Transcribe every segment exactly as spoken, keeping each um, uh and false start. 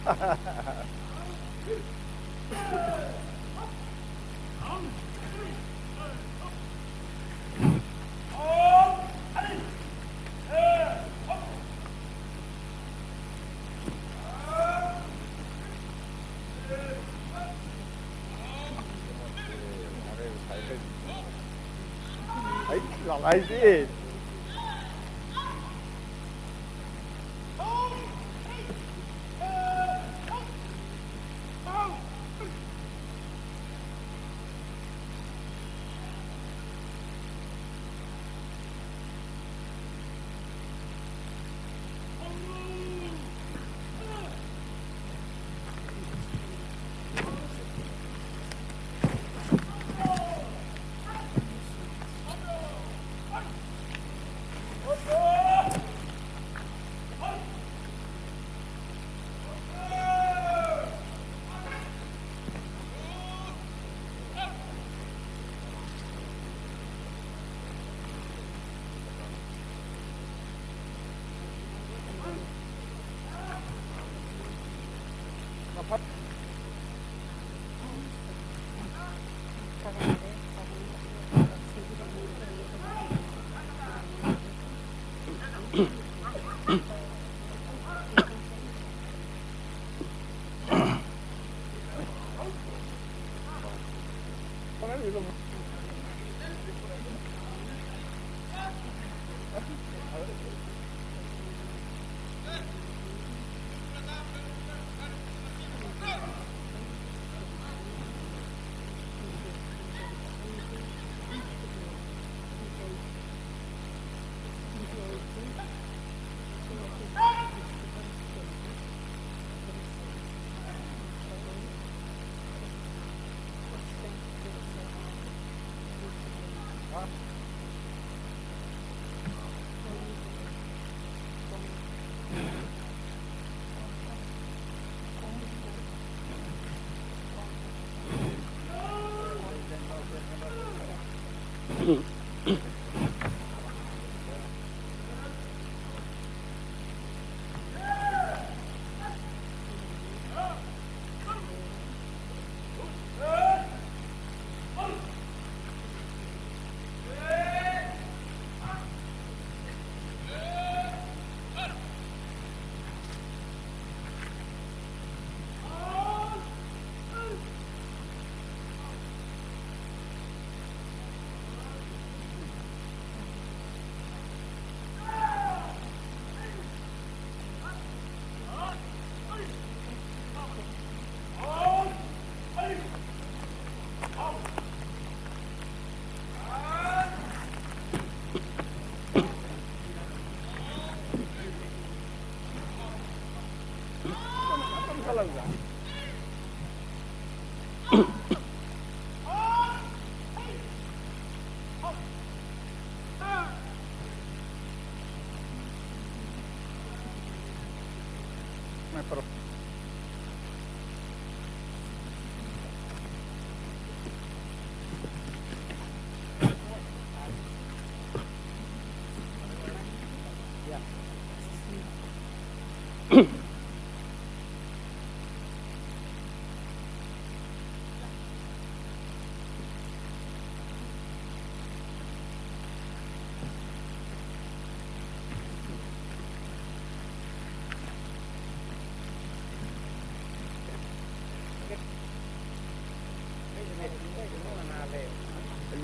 Ai, lalai sih.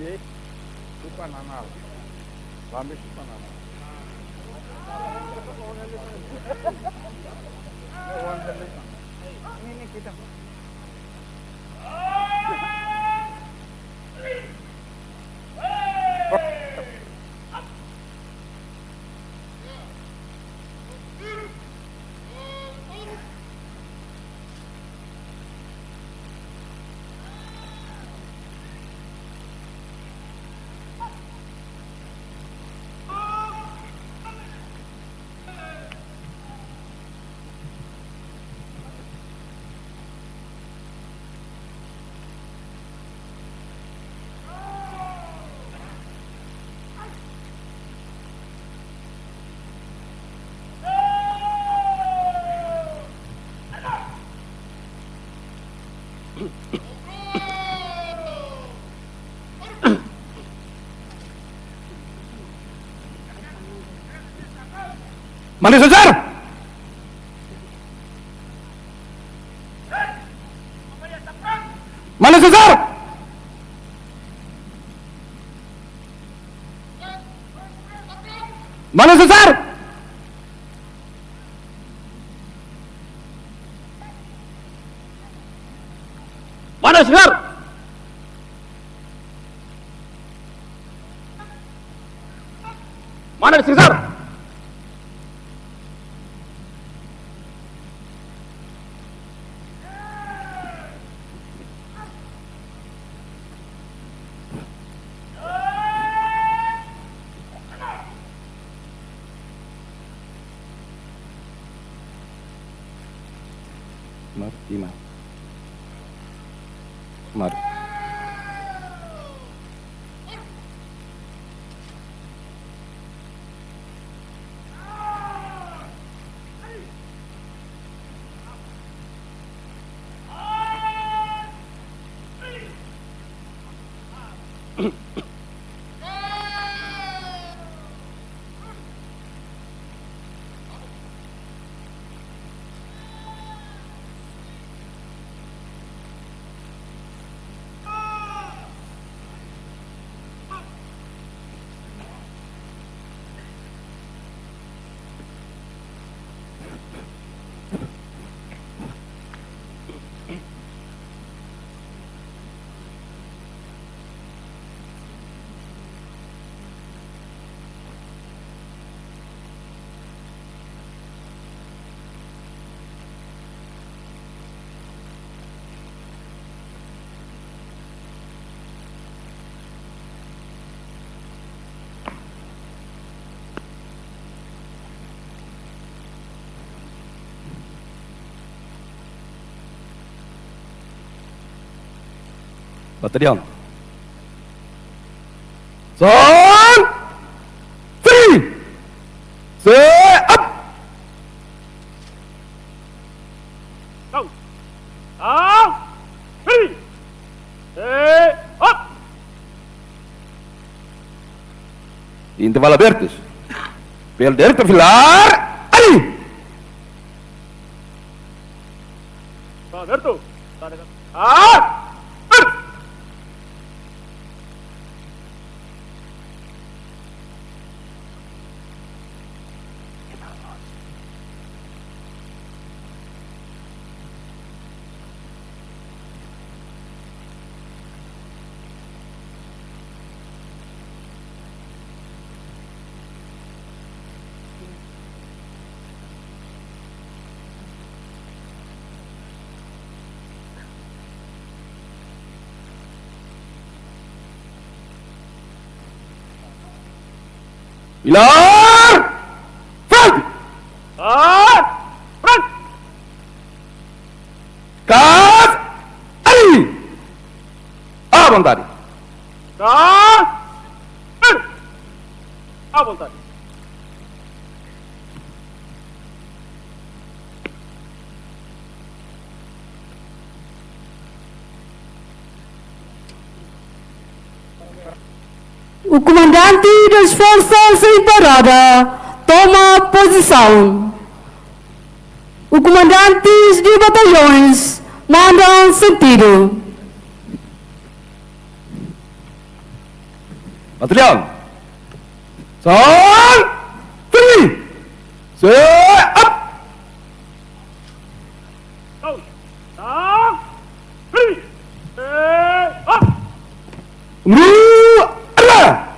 Iya, suka nanal. Lambe suka nanal. Ini, ini kita. Mano César! Mano César! Mano César! Mano César! Mano César! Mar, di mar. Mar. Bataliaun. Son! Three! Set! Up! Down. Down. Three. Set. Up. Intervalu abertu. Pelda direita, filar. Ali! Abertu. Ah! Filar! Front! Filar! Front! Kas! Ali! À vontade. Kas! Ali! À vontade. O comandante das forças em parada toma posição. O comandante de batalhões manda sentido. Batalhão. Son! Three! Set! Up! Down. Down. Three. Set. Up. Númeru dua.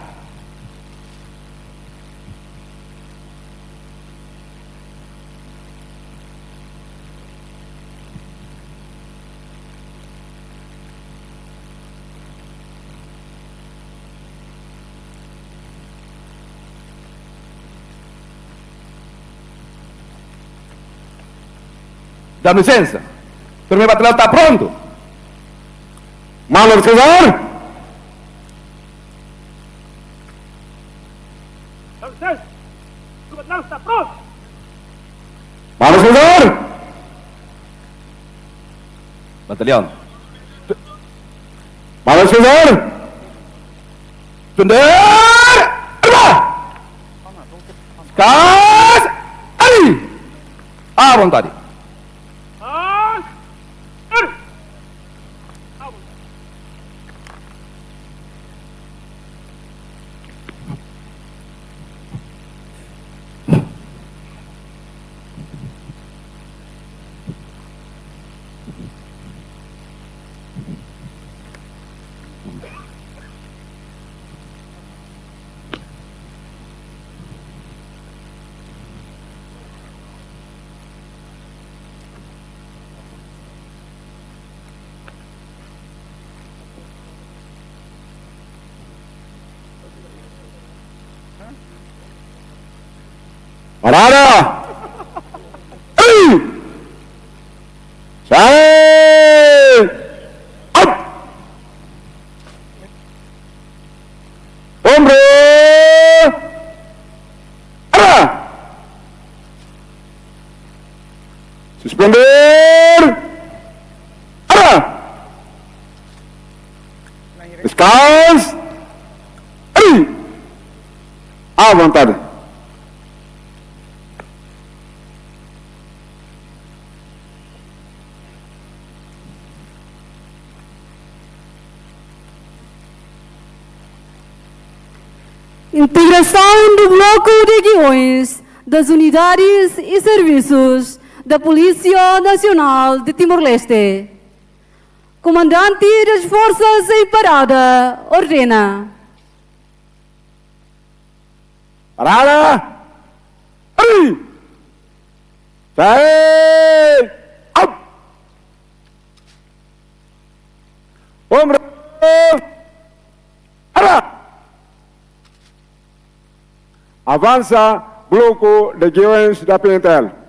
Dá licença. Primeiro batalhão está pronto. Mano César. Dá licença. Primeiro batalhão está pronto. Mano César. Batalhão. Mano César. Tender! Arma! Kas! vontade. Parada! Ei! Sai! Up! Ombro! Ara! Suspender! Ara! Descanso! Ei! À vontade. Integração do Bloco de Guiões das Unidades e Serviços da Polícia Nacional de Timor-Leste. Comandante das Forças em Parada ordena. Parada! Ei! Sai! Up! Ombro! Ara! Avansa, Bloco de Guiões da P N T L.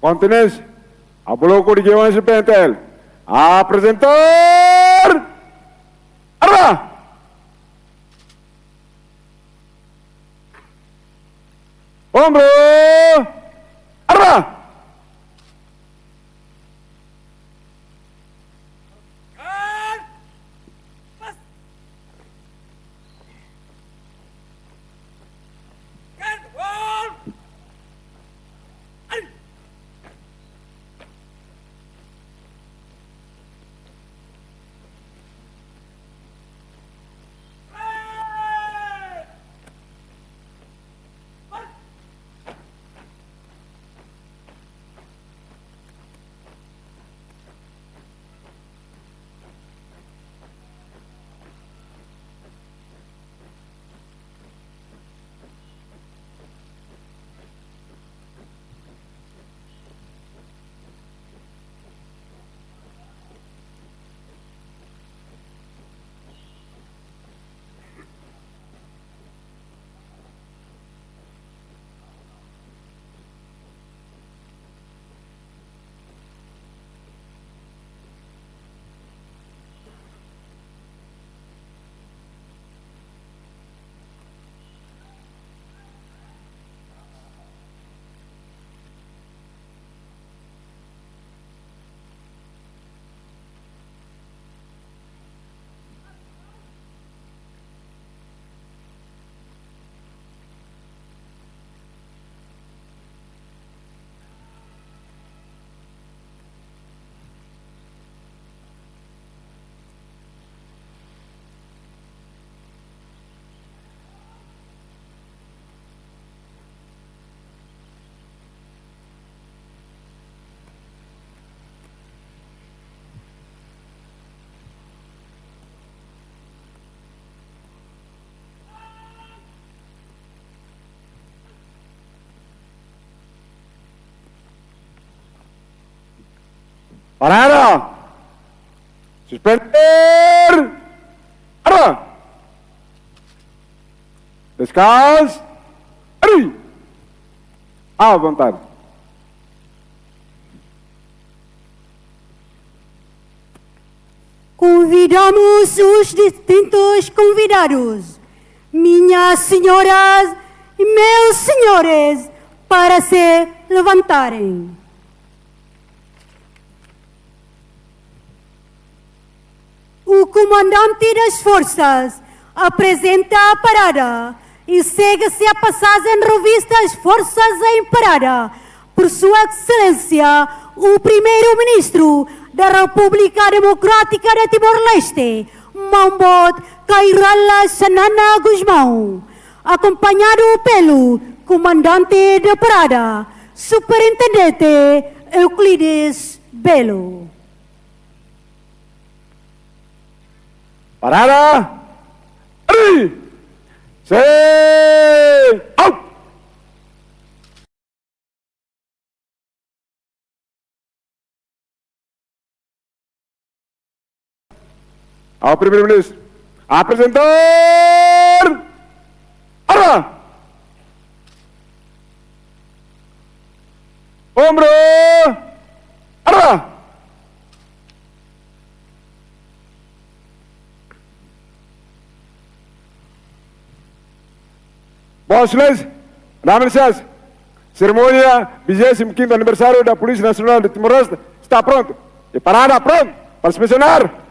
Kontinente, a Bloco de Guiões P N T L. Apresentar! Arma! Ombro! Arma! Parada! Suspender! Arma! Descanso! Ari! À vontade. Convidamos os distintos convidados, minhas senhoras e meus senhores, para se levantarem. O comandante das forças apresenta a parada e segue-se a passagem revista às forças em parada por Sua Excelência, o Primeiro-Ministro da República Democrática de Timor-Leste, Mambot Kay Rala Xanana Gusmão, acompanhado pelo comandante de parada, Superintendente Euclides Belo. Parada! Ari! Sei! Au! Ao Primeiro-Ministro. Apresentar! Arma! Ombro! Arma! Vossa Excelência, dá-me licença. Cerimónia vigésimo quinto aniversário da Polícia Nacional de Timor-Leste está pronto. E parada pronto para inspecionar.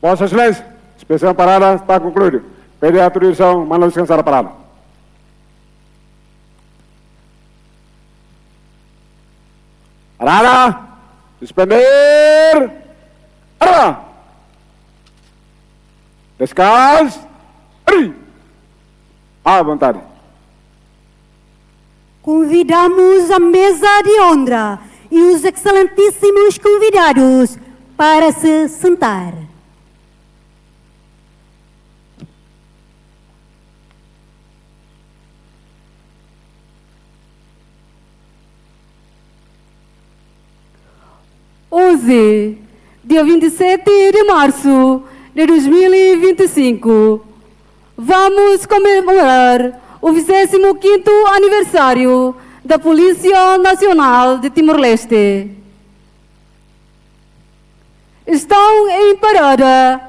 Vossa Exelénsia, inspesaun parada está konkluída. Pede a autorizasaun, manda deskansa parada. Parada, suspender, parada. Deskansa, ri. À vontade. Convidamos a mesa de honra e os excelentíssimos convidados para se sentar. Hoje, dia vinte e sete de março de dois mil e vinte e cinco, vamos comemorar o vigésimo quinto aniversário da Polícia Nacional de Timor-Leste. Estão em parada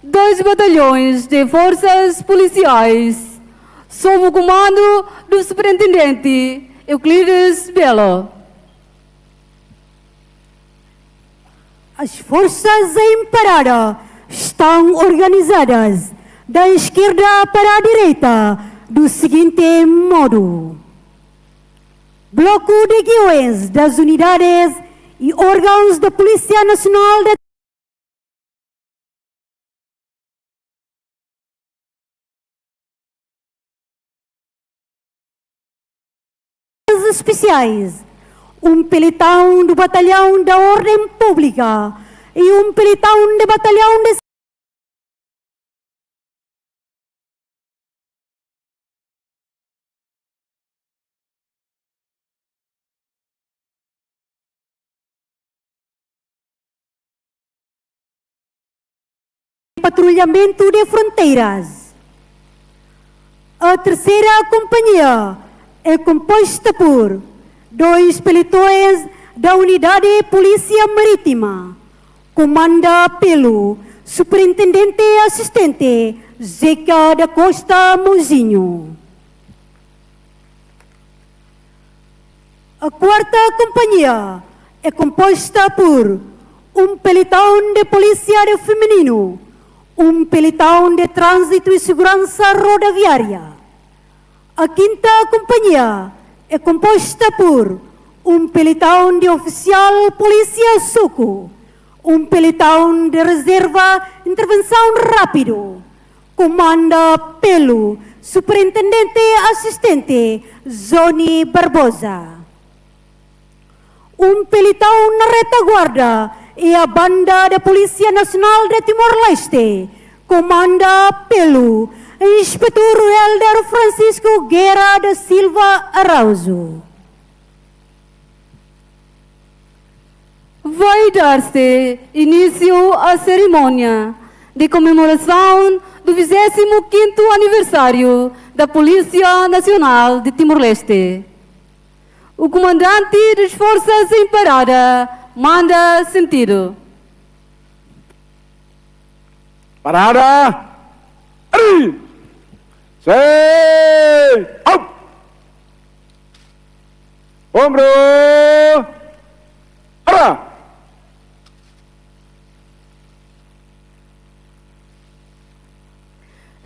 dois batalhões de forças policiais, sob o comando do Superintendente Euclides Belo. As forças em parada estão organizadas da esquerda para a direita do seguinte modo: bloco de guiões das unidades e órgãos da Polícia Nacional de Especiais, um pelotão do Batalhão da Ordem Pública e um pelotão de Batalhão de Patrulhamento de Fronteiras. A terceira companhia é composta por dois pelotões da Unidade Polícia Marítima, comanda pelo Superintendente Assistente Zeca da Costa Mozinho. A quarta companhia é composta por um pelotão de polícia de feminino, um pelotão de trânsito e segurança rodoviária. A quinta companhia é composta por um pelotão de oficial polícia suku, um pelotão de reserva intervenção rápido, comanda pelo Superintendente Assistente Johnny Barbosa. Um pelotão na retaguarda é a banda da Polícia Nacional de Timor-Leste, comanda pelo Inspetor Helder Francisco Guerra da Silva Araújo. Vai dar-se início à cerimónia de comemoração do vigésimo quinto aniversário da Polícia Nacional de Timor-Leste. O comandante das forças em parada manda sentido. Parada. Ari. Sei. Au. Ombro. Ara.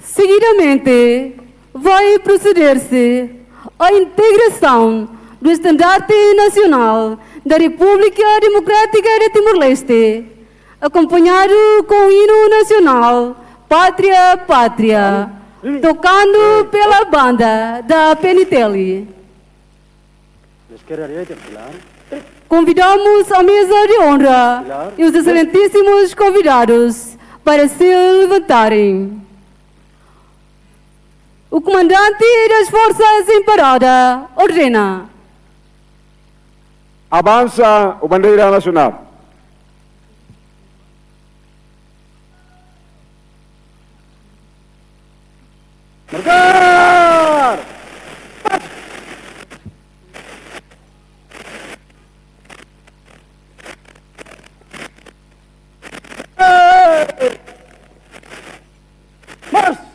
Seguidamente, vai proceder-se à integração do Estandarte Nacional da República Democrática de Timor-Leste, acompanhado com o hino nacional Pátria, Pátria, tocando pela banda da P N T L. Convidamos a mesa de honra e os excelentíssimos convidados para se levantarem. O comandante das forças em parada ordena: avança a bandeira nacional. Marchar! Marcha!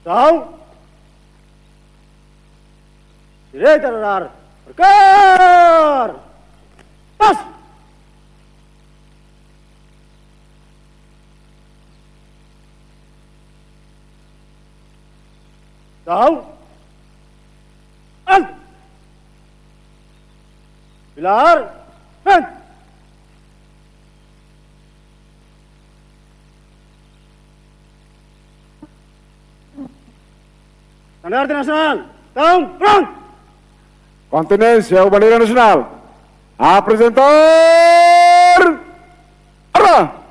Atensaun. Direita, radar. Markar. Pos. Atensaun. Altu. Pilar. Frente. Estandarte nasionál. Atensaun, prontu. Kontinjénsia ho bandeira nasionál. Aprezentar. Arma!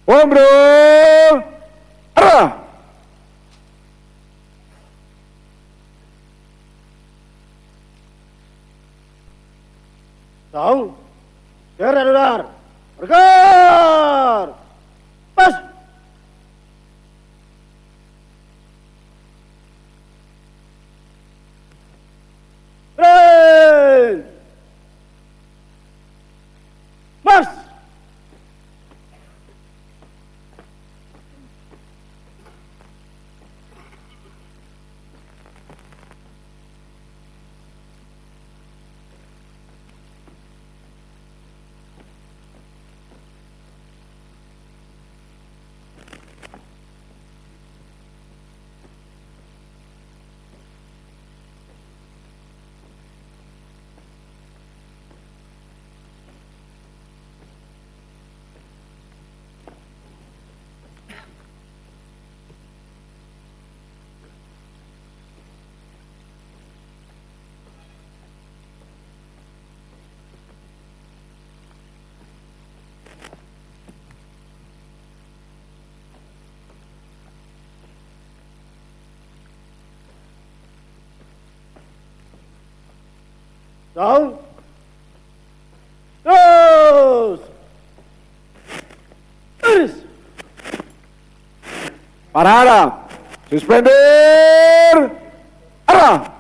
Ombro! Arma! Atensaun. Terra do ar. Markar. Pos. Frente. Marcha. Atensaun. Dos. Três. Parada. Suspender. Arma.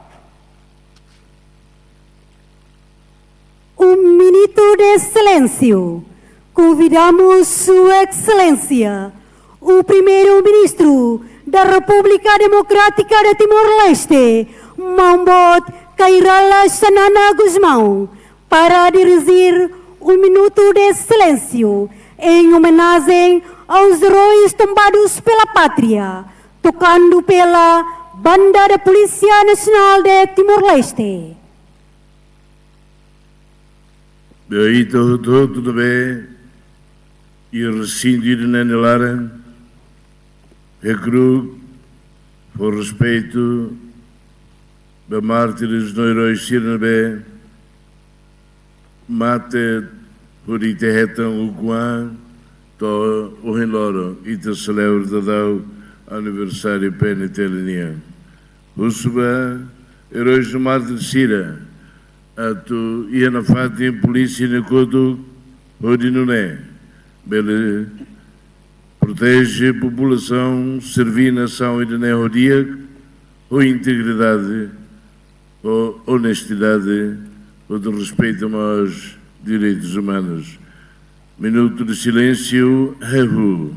Um minuto de silêncio. Convidamos Sua Excelência, o Primeiro-Ministro da República Democrática de Timor-Leste, Maun Boot Kay Rala Xanana Gusmão, para dirigir um minuto de silêncio em homenagem aos heróis tombados pela pátria, tocando pela Banda da Polícia Nacional de Timor-Leste. Bem, tudo, tudo bem. Iha resintu ida-ne'e nia laran, hakru'uk, fó respeitu ba mártires no eróis sira ne'ebé mate hodi ita hetan ukun-an to'o ohin loron ita selebra daudaun aniversáriu P N T L nian. Husu ba eróis no mártires sira atu iha nafatin polísia nia kotuk hodi nune'e bele proteje populasaun, serví nasaun ida-ne'e ho di'ak, ho integridade, ho onestidade, ho respeitu aos direitos humanos. Minuto de silêncio, Rehu.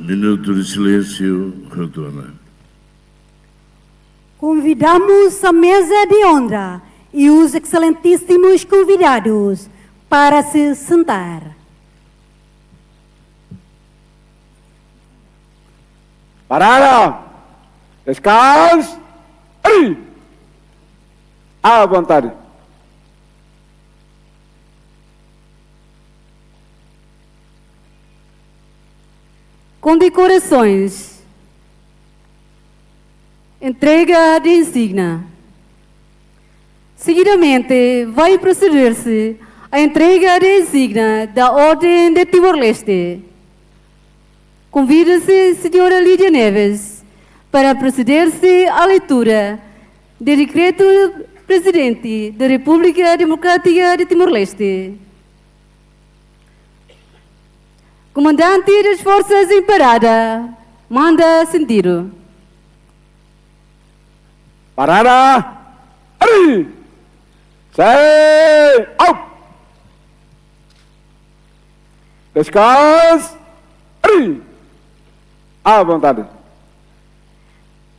Minuto de silêncio, Rotona. Convidamos à mesa de honra e os excelentíssimos convidados para se sentar. Parada! Descanso! Ari! À vontade. Condecorações. Entrega de insígnia. Seguidamente, vai proceder-se à entrega de insígnia da Ordem de Timor-Leste. Convida-se senhora Lídia Neves para proceder-se à leitura de decreto do Presidente da República Democrática de Timor-Leste. Comandante das Forças em Parada, manda sentido. Parada! Ari! Sei! Au! Descanso! Ari! À vontade.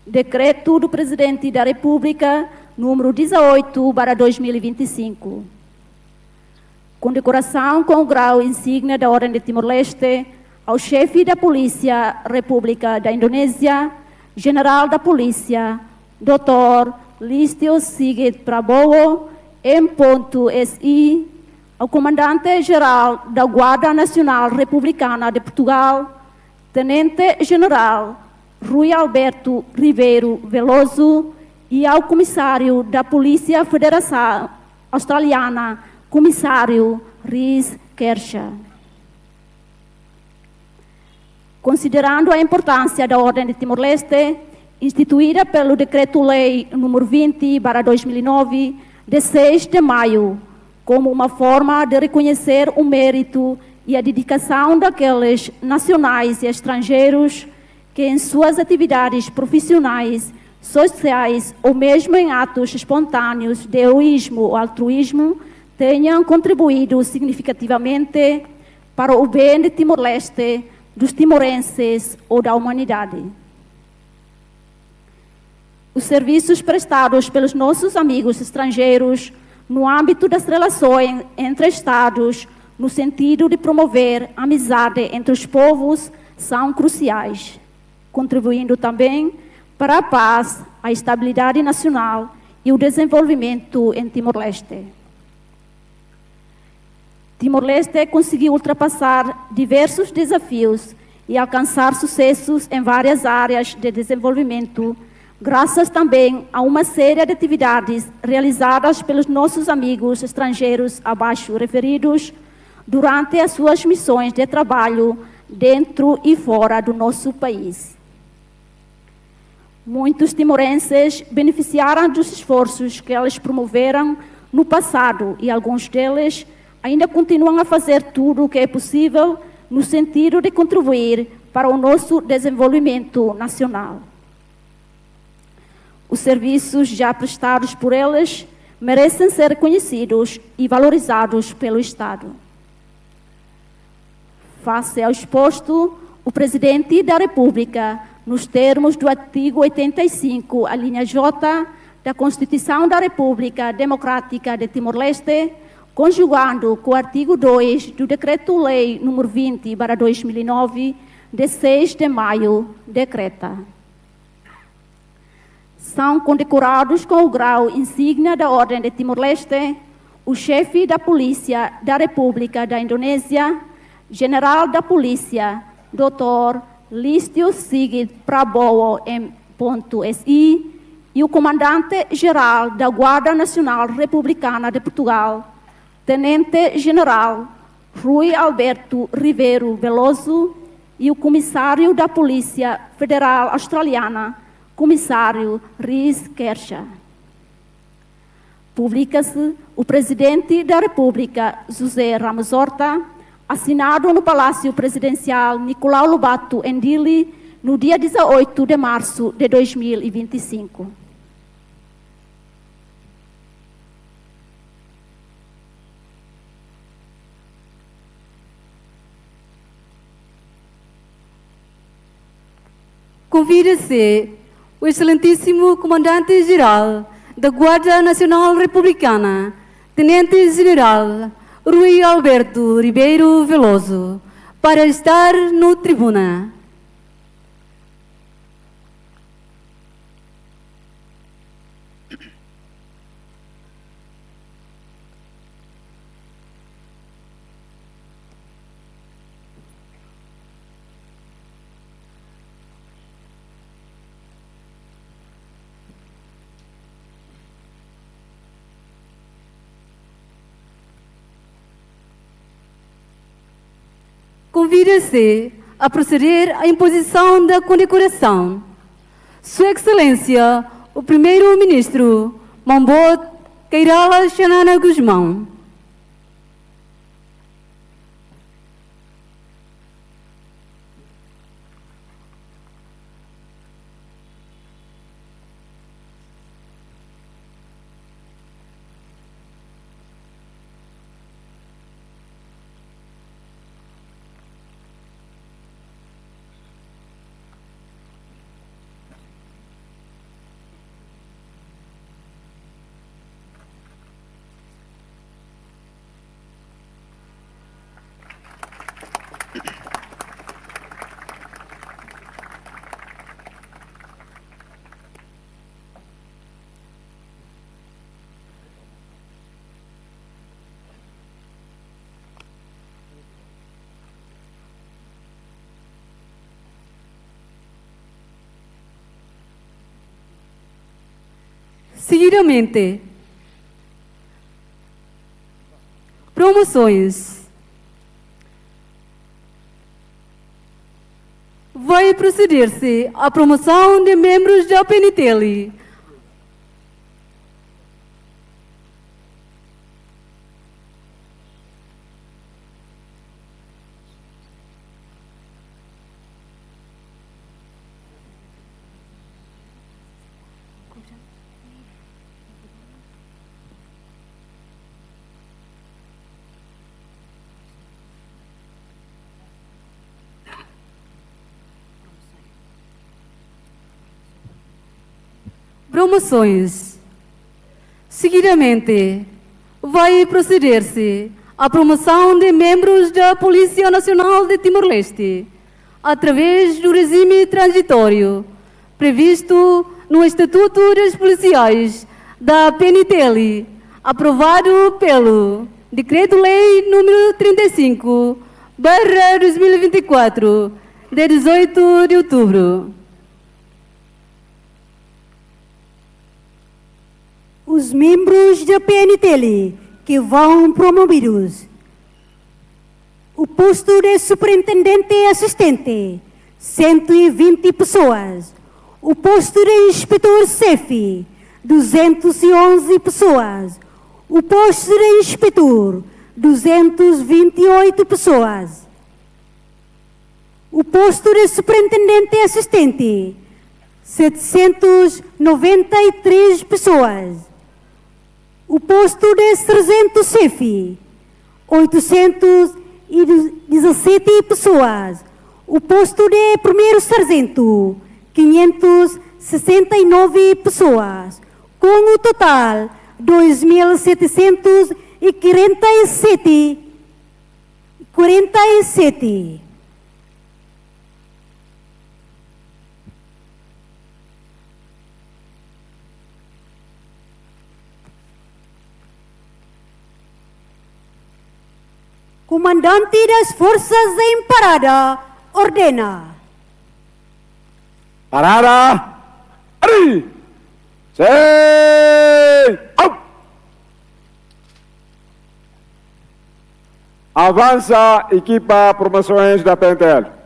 Decreto do Presidente da República, número dezoito barra dois mil e vinte e cinco. Condecoração com o grau insígnia da Ordem de Timor-Leste ao chefe da Polícia República da Indonésia, General da Polícia, doutor Listio Sigit Prabowo, M ponto S I, ao Comandante-Geral da Guarda Nacional Republicana de Portugal, Tenente-General Rui Alberto Ribeiro Veloso e ao Comissário da Polícia Federação Australiana, Comissário Rhys Kershaw. Considerando a importância da Ordem de Timor-Leste, instituída pelo Decreto-Lei número vinte barra dois mil e nove, de seis de maio, como uma forma de reconhecer o mérito e a dedicação daqueles nacionais e estrangeiros que em suas atividades profissionais, sociais ou mesmo em atos espontâneos de heroísmo ou altruísmo tenham contribuído significativamente para o bem de Timor-Leste, dos timorenses ou da humanidade. Os serviços prestados pelos nossos amigos estrangeiros no âmbito das relações entre Estados, no sentido de promover a amizade entre os povos, são cruciais, contribuindo também para a paz, a estabilidade nacional e o desenvolvimento em Timor-Leste. Timor-Leste conseguiu ultrapassar diversos desafios e alcançar sucessos em várias áreas de desenvolvimento, graças também a uma série de atividades realizadas pelos nossos amigos estrangeiros abaixo referidos durante as suas missões de trabalho dentro e fora do nosso país. Muitos timorenses beneficiaram dos esforços que eles promoveram no passado e alguns deles ainda continuam a fazer tudo o que é possível no sentido de contribuir para o nosso desenvolvimento nacional. Os serviços já prestados por eles merecem ser reconhecidos e valorizados pelo Estado. Face ao exposto, o Presidente da República, nos termos do artigo oitenta e cinco, alínea J, da Constituição da República Democrática de Timor-Leste, conjugando com o artigo dois do Decreto-Lei número vinte barra dois mil e nove, de seis de maio, decreta: são condecorados com o grau insígnia da Ordem de Timor-Leste o Chefe da Polícia da República da Indonésia, General da Polícia, doutor Listio Sigit Prabowo M. S I, e o Comandante-Geral da Guarda Nacional Republicana de Portugal, Tenente-General Rui Alberto Ribeiro Veloso, e o Comissário da Polícia Federal Australiana, Comissário Rhys Kershaw. Publica-se o Presidente da República, José Ramos Horta, assinado no Palácio Presidencial Nicolau Lobato, em Dili, no dia dezoito de março de dois mil e vinte e cinco. Convida-se o Excelentíssimo Comandante-Geral da Guarda Nacional Republicana, Tenente-General Rui Alberto Ribeiro Veloso, para estar no tribuna. Convida-se a proceder à imposição da condecoração Sua Excelência, o Primeiro-Ministro, Mambot Kay Rala Xanana Gusmão. Seguidamente, promoções. Vai proceder-se à promoção de membros da P N T L. Promoções. Seguidamente, vai proceder-se à promoção de membros da Polícia Nacional de Timor-Leste, através do regime transitório previsto no Estatuto dos Policiais da P N T L, aprovado pelo Decreto-Lei número trinta e cinco barra dois mil e vinte e quatro, de dezoito de outubro. Os membros da P N T L que vão promovidos. O posto de superintendente assistente, cento e vinte pessoas. O posto de inspetor-chefe, duzentos e onze pessoas. O posto de inspetor, duzentos e vinte e oito pessoas. O posto de superintendente assistente, setecentos noventa e três pessoas. O posto de sargento-chefe, oitocentos e dezassete pessoas. O posto de primeiro sargento, quinhentos e sessenta e nove pessoas. Com o total, dois mil setecentos e quarenta e sete, quarenta e sete. Comandante das Forças em Parada ordena. Parada! Ari! Sei! Au! Avansa equipa promoções da P N T L.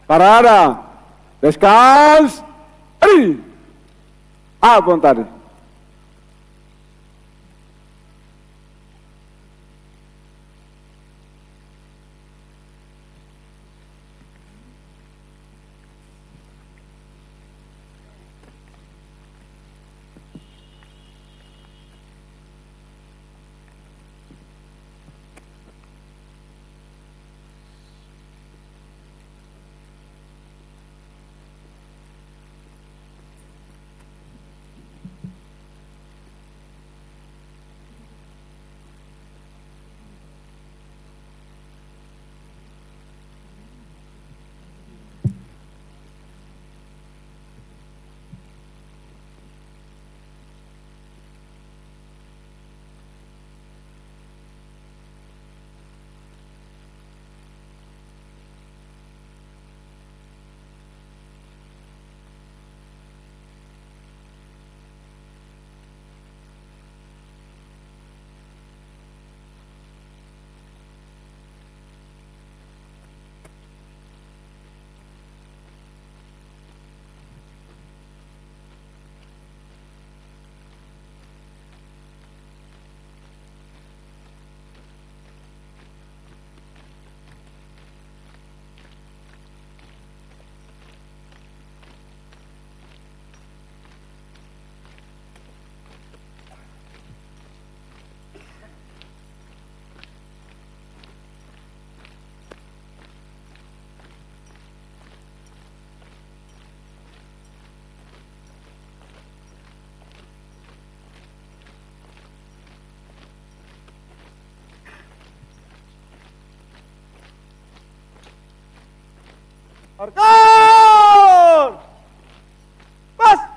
Parada. Deskansa. Ari. À vontade. Marka! Pas!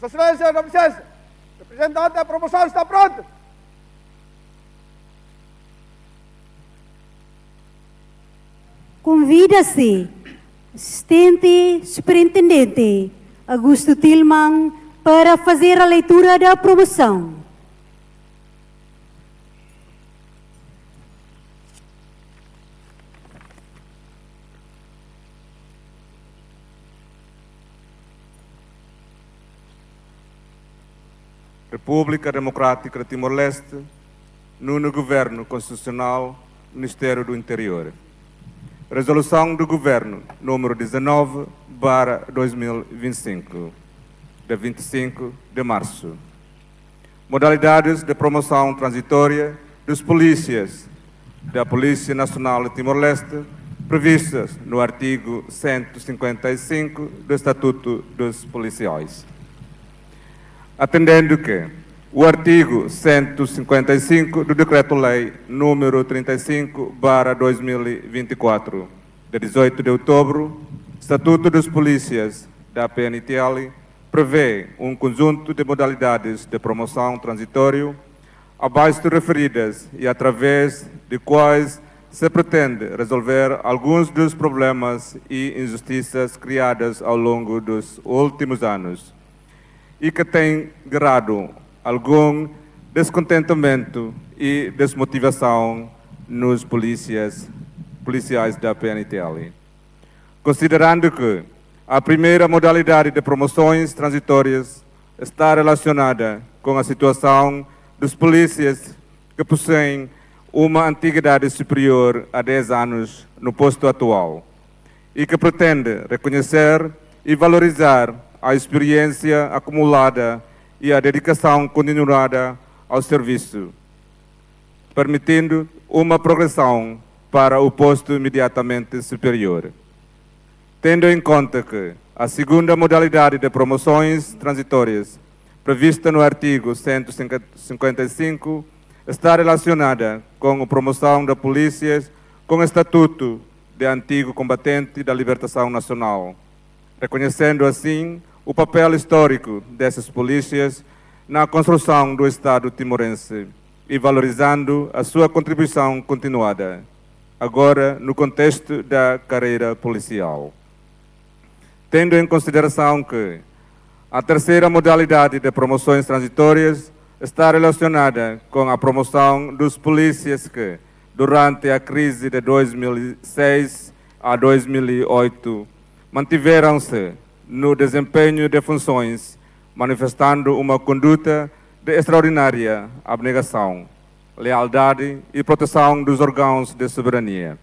Sua Exelénsia, dá licença. Representante da promoção está pronto. Convida-se Assistente Superintendente Augusto Tilman para fazer a leitura da promoção. República Democrática de Timor-Leste, Nono Governo Constitucional, Ministério do Interior. Resolução do Governo número dezanove barra dois mil e vinte e cinco, de vinte e cinco de março. Modalidades de promoção transitória dos polícias da Polícia Nacional de Timor-Leste, previstas no artigo cento e cinquenta e cinco do Estatuto dos Policiais. Atendendo que o artigo cento e cinquenta e cinco do Decreto-Lei número trinta e cinco barra dois mil e vinte e quatro, de dezoito de outubro, Estatuto dos Polícias da P N T L, prevê um conjunto de modalidades de promoção transitório abaixo referidas e através de quais se pretende resolver alguns dos problemas e injustiças criadas ao longo dos últimos anos e que têm gerado algum descontentamento e desmotivação nos polícias, policiais da P N T L. Considerando que a primeira modalidade de promoções transitórias está relacionada com a situação dos polícias que possuem uma antiguidade superior a dez anos no posto atual e que pretende reconhecer e valorizar a experiência acumulada e a dedicação continuada ao serviço, permitindo uma progressão para o posto imediatamente superior. Tendo em conta que a segunda modalidade de promoções transitórias, prevista no artigo cento e cinquenta e cinco, está relacionada com a promoção de polícias com estatuto de antigo combatente da libertação nacional, reconhecendo assim o papel histórico desses polícias na construção do Estado timorense e valorizando a sua contribuição continuada, agora no contexto da carreira policial. Tendo em consideração que a terceira modalidade de promoções transitórias está relacionada com a promoção dos polícias que, durante a crise de dois mil e seis a dois mil e oito, mantiveram-se no desempenho de funções, manifestando uma conduta de extraordinária abnegação, lealdade e proteção dos órgãos de soberania,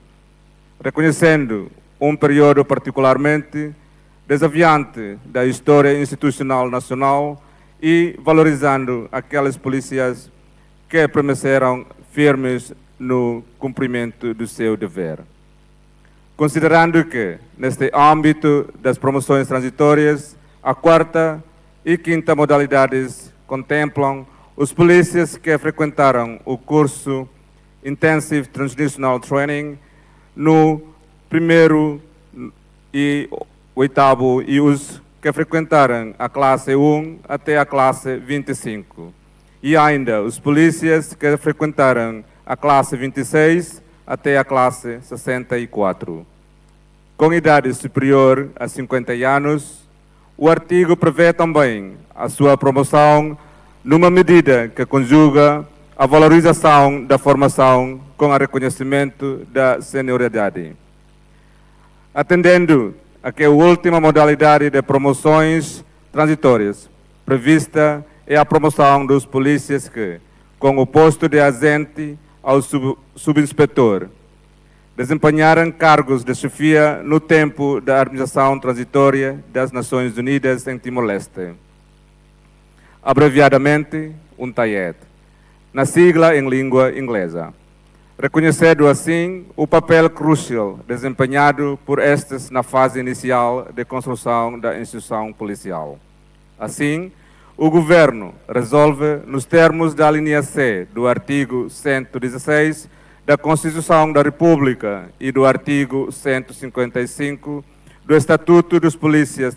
reconhecendo um período particularmente desafiante da história institucional nacional e valorizando aqueles polícias que permaneceram firmes no cumprimento do seu dever. Considerando que, neste âmbito das promoções transitórias, a quarta e quinta modalidades contemplam os polícias que frequentaram o curso Intensive Transitional Training no primeiro e oitavo e os que frequentaram a classe um até a classe vinte e cinco. E ainda os polícias que frequentaram a classe vinte e seis até a classe sessenta e quatro. Com idade superior a cinquenta anos, o artigo prevê também a sua promoção numa medida que conjuga a valorização da formação com o reconhecimento da senioridade. Atendendo a que a última modalidade de promoções transitórias prevista é a promoção dos polícias que, com o posto de agente ao sub-, subinspetor, desempenharam cargos de chefia no tempo da administração transitória das Nações Unidas em Timor-Leste, abreviadamente UNTAED, na sigla em língua inglesa, reconhecendo assim o papel crucial desempenhado por estes na fase inicial de construção da instituição policial. Assim, o Governo resolve, nos termos da alínea C do artigo cento e dezasseis da Constituição da República e do artigo cento e cinquenta e cinco do Estatuto dos Polícias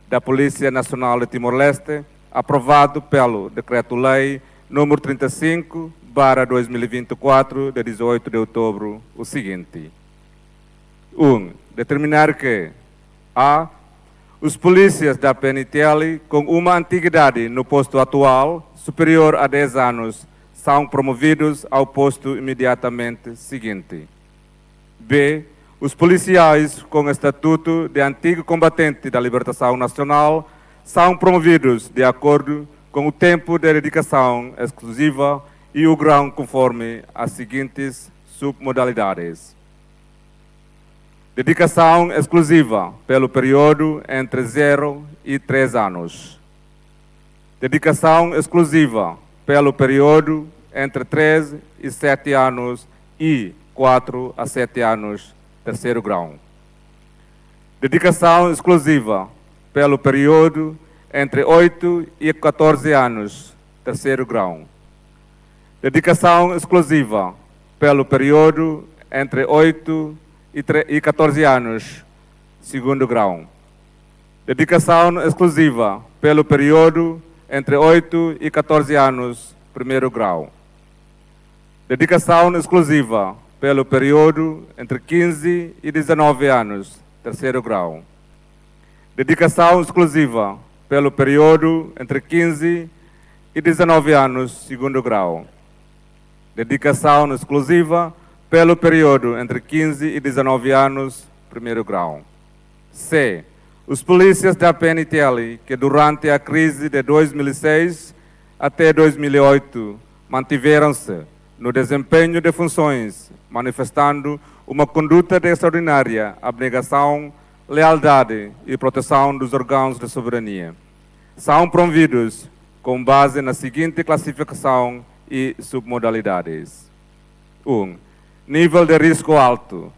da Polícia Nacional de Timor-Leste, aprovado pelo Decreto-Lei número trinta e cinco barra dois mil e vinte e quatro, de dezoito de outubro, o seguinte: um. Determinar que: A. Os polícias da P N T L com uma antiguidade no posto atual superior a dez anos são promovidos ao posto imediatamente seguinte. B. Os policiais com estatuto de antigo combatente da libertação nacional são promovidos de acordo com o tempo de dedicação exclusiva e o grau, conforme as seguintes submodalidades. Dedicação exclusiva pelo período entre zero e três anos. Dedicação exclusiva pelo período entre três e sete anos e quatro a sete anos, terceiro grau. Dedicação exclusiva pelo período entre oito e catorze anos, terceiro grau. Dedicação exclusiva pelo período entre oito e tre-, e catorze anos, segundo grau. Dedicação exclusiva pelo período entre oito e catorze anos, primeiro grau. Dedicação exclusiva pelo período entre quinze e dezanove anos, terceiro grau. Dedicação exclusiva pelo período entre quinze e dezanove anos, segundo grau. Dedicação exclusiva pelo período entre quinze e dezanove anos, primeiro grau. C. Os polícias da P N T L que durante a crise de dois mil e seis até dois mil e oito mantiveram-se no desempenho de funções, manifestando uma conduta de extraordinária abnegação, lealdade e proteção dos órgãos de soberania, são promovidos com base na seguinte classificação e submodalidades. Um. Nível de risco alto.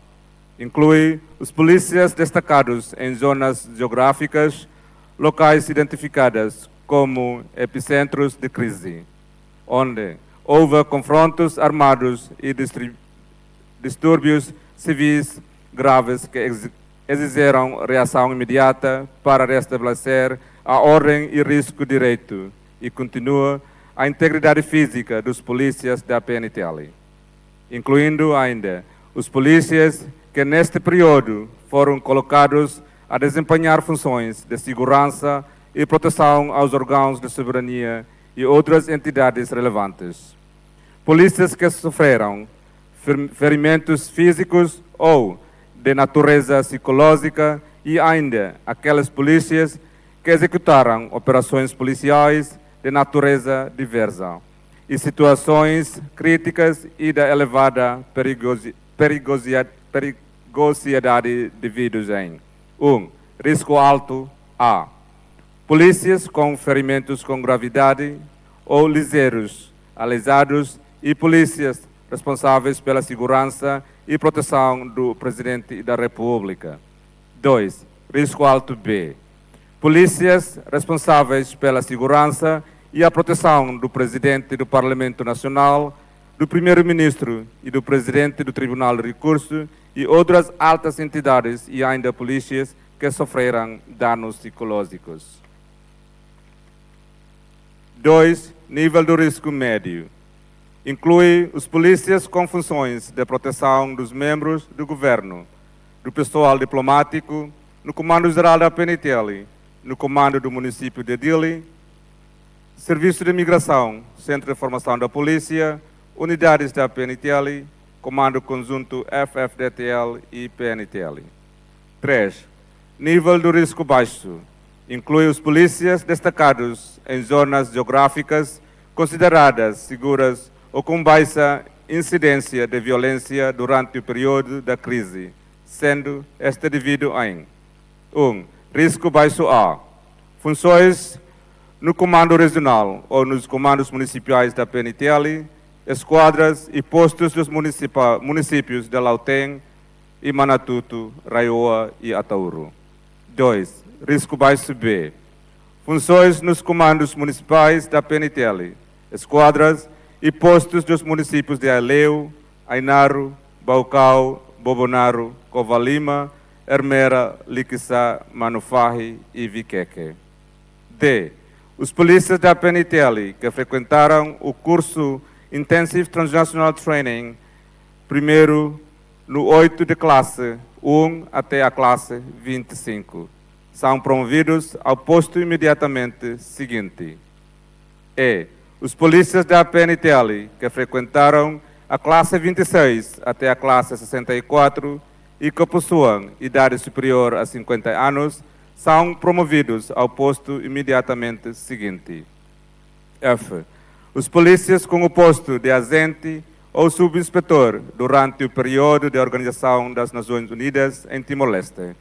Inclui os polícias destacados em zonas geográficas, locais identificadas como epicentros de crise, onde houve confrontos armados e distri-, distúrbios civis graves que exi-, exigiram reação imediata para restabelecer a ordem e risco direito, e continua a integridade física dos polícias da P N T L, incluindo ainda os polícias que neste período foram colocados a desempenhar funções de segurança e proteção aos órgãos de soberania e outras entidades relevantes. Polícias que sofreram fer-, ferimentos físicos ou de natureza psicológica e ainda aquelas polícias que executaram operações policiais de natureza diversa e situações críticas e de elevada perigosi-, perigosia-, perigosidade devidos em: um. Risco alto A. Polícias com ferimentos com gravidade ou ligeiros, aleijados e polícias responsáveis pela segurança e proteção do Presidente da República. Dois. Risco alto B. Polícias responsáveis pela segurança e a proteção do Presidente do Parlamento Nacional, do Primeiro-Ministro e do Presidente do Tribunal de Recurso e outras altas entidades e ainda polícias que sofreram danos psicológicos. Dois. Nível do risco médio. Inclui os polícias com funções de proteção dos membros do governo, do pessoal diplomático, no Comando Geral da P N T L, no Comando do Município de Dili, Serviço de Migração, Centro de Formação da Polícia, unidades da P N T L, Comando Conjunto F F D T L e P N T L. Três. Nível do risco baixo. Inclui os polícias destacados em zonas geográficas consideradas seguras ou com baixa incidência de violência durante o período da crise, sendo este dividido em: um. Risco baixo A. Funções no Comando Regional ou nos Comandos Municipais da P N T L, esquadras e postos dos municipa-, municípios de Lautém e Manatuto, RAEOA e Ataúro. Dois. Risco baixo B. Funções nos comandos municipais da P N T L, esquadras e postos dos municípios de Aileu, Ainaro, Baucau, Bobonaro, Covalima, Ermera, Liquiçá, Manufahi e Viqueque. D. Os polícias da P N I T L que frequentaram o curso Intensive Transnational Training, primeiro no oito de classe um até a classe vinte e cinco, são promovidos ao posto imediatamente seguinte. E os polícias da P N I T L que frequentaram a classe vinte e seis até a classe sessenta e quatro e que possuam idade superior a cinquenta anos são promovidos ao posto imediatamente seguinte. F. Os polícias com o posto de agente ou subinspetor durante o período de organização das Nações Unidas em Timor-Leste,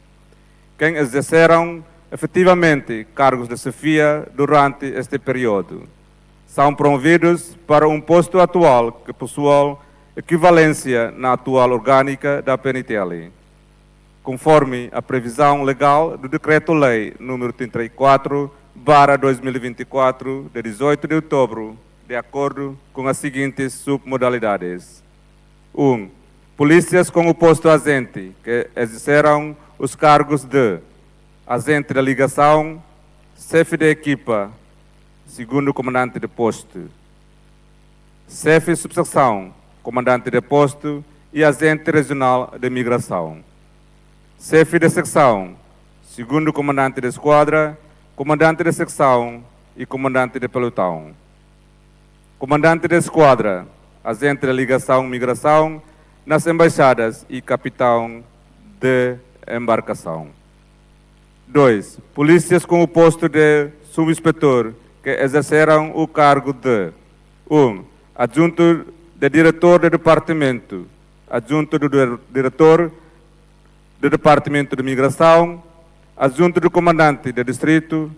quem exerceram efetivamente cargos de chefia durante este período, são promovidos para um posto atual que possua equivalência na atual orgânica da P N I T L, conforme a previsão legal do Decreto-Lei número trinta e quatro barra dois mil e vinte e quatro, de dezoito de outubro, de acordo com as seguintes submodalidades. Um. Polícias com o posto agente que exerceram os cargos de agente da ligação, chefe de equipa, segundo comandante de posto, chefe de subseção, comandante de posto e agente regional de migração. Chefe de secção, segundo comandante de esquadra, comandante de secção e comandante de pelotão. Comandante de esquadra, agente de ligação migração nas embaixadas e capitão de embarcação. Dois. Polícias com o posto de subinspetor que exerceram o cargo de: um. Adjunto de diretor de departamento, adjunto do dire-, diretor do Departamento de Migração, adjunto do comandante de distrito,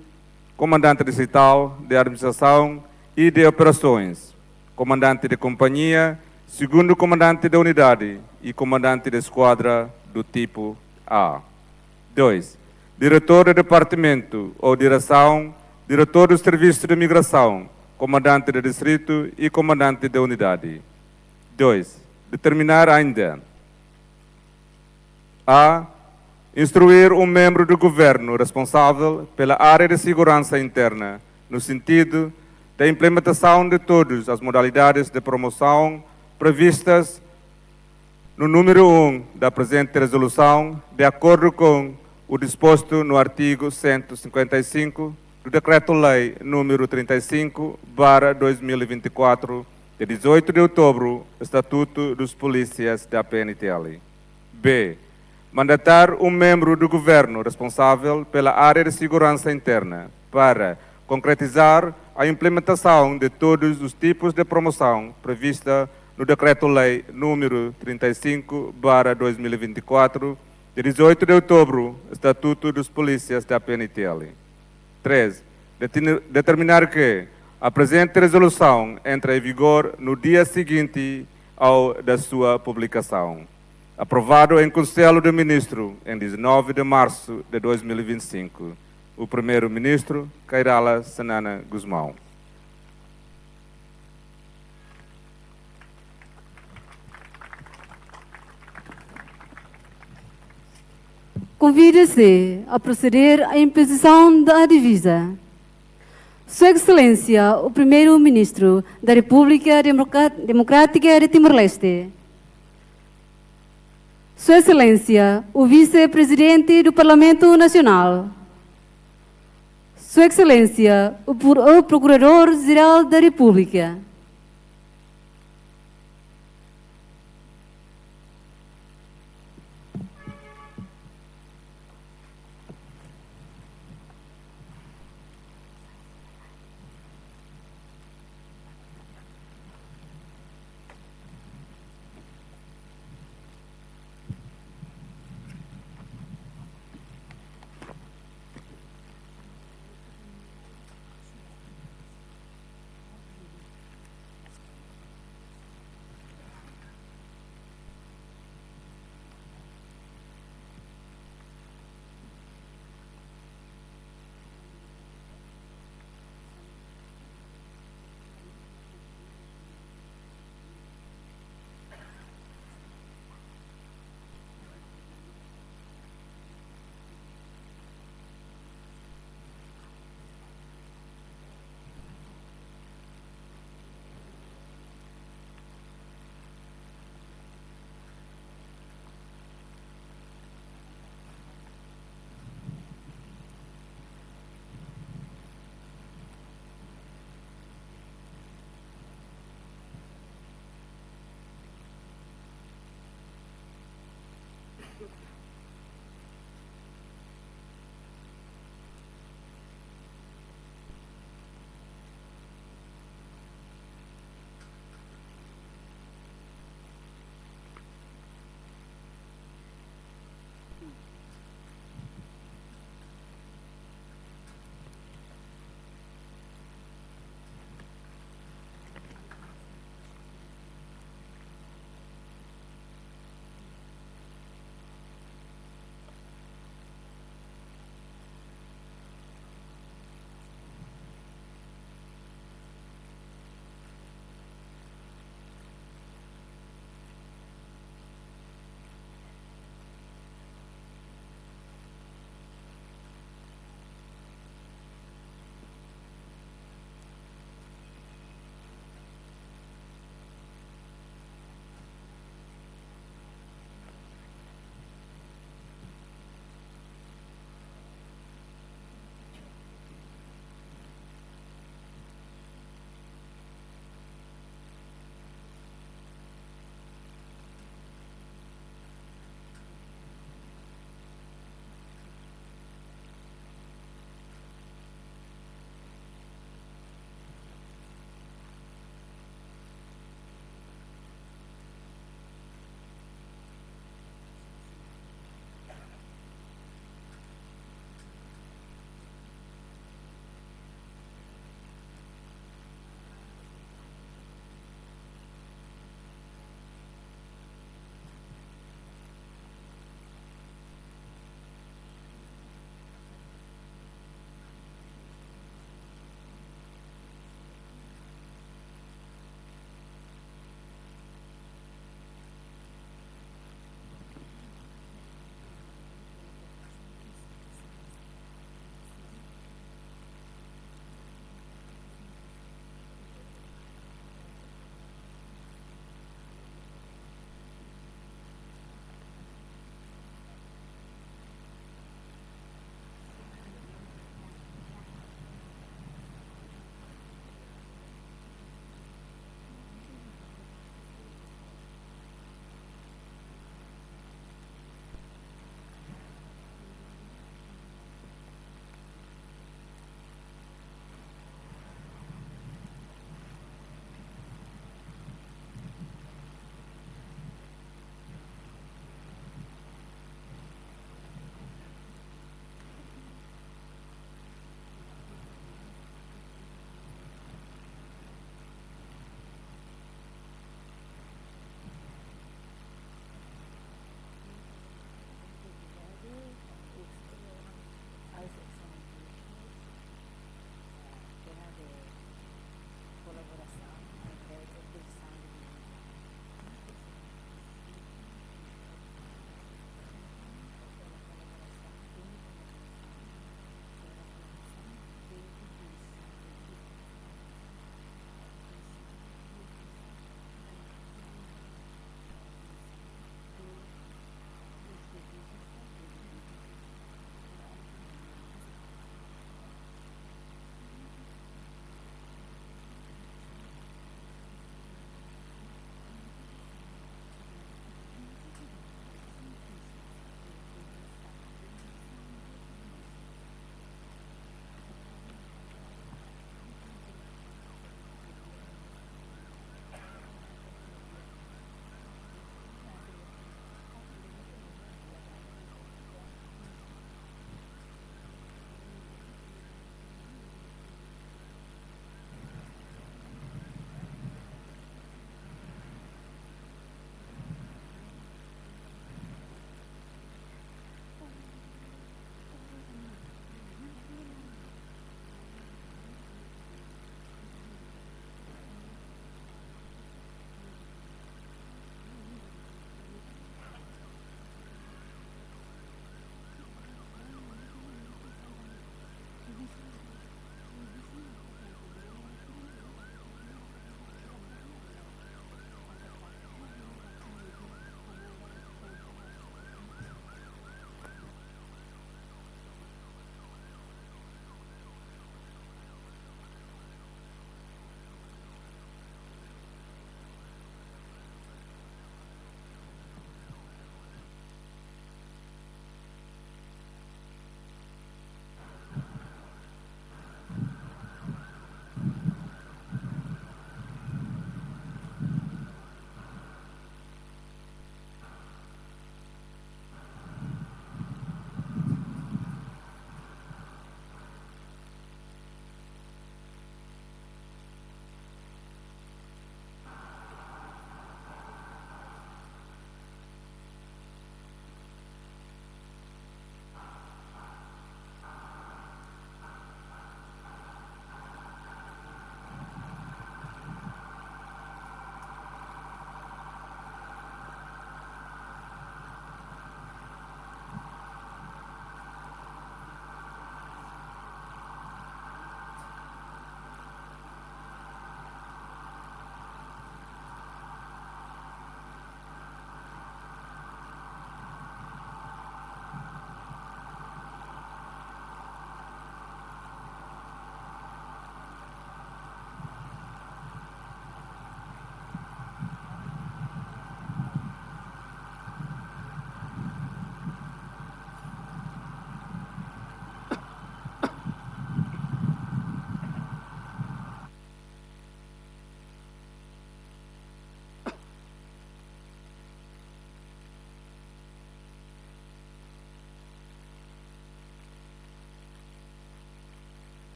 comandante distrital de administração e de operações, comandante de companhia, segundo comandante de unidade e comandante de esquadra do tipo A. Dois. Diretor de departamento ou direção, diretor do serviço de migração, comandante de distrito e comandante de unidade. Dois. Determinar ainda: A. Instruir um membro do governo responsável pela área de segurança interna, no sentido da implementação de todas as modalidades de promoção previstas no número um da presente resolução, de acordo com o disposto no artigo cento e cinquenta e cinco do Decreto-Lei número trinta e cinco barra dois mil e vinte e quatro, de dezoito de outubro, Estatuto dos Polícias da P N I T L. B. Mandatar um membro do governo responsável pela área de segurança interna para concretizar a implementação de todos os tipos de promoção prevista no Decreto-Lei número trinta e cinco barra dois mil e vinte e quatro, de dezoito de outubro, Estatuto dos Polícias da P N I T L. Três. Detini-, determinar que a presente resolução entre em vigor no dia seguinte ao da sua publicação. Aprovado em Conselho de Ministros em dezanove de março de dois mil e vinte e cinco. O Primeiro-Ministro, Kay Rala Xanana Gusmão. Convida-se a proceder à imposição da divisa. Sua Excelência, o Primeiro-Ministro da República Democra-, Democrática de Timor-Leste. Sua Excelência, o Vice-Presidente do Parlamento Nacional. Sua Excelência, o Pro-, o Procurador-Geral da República.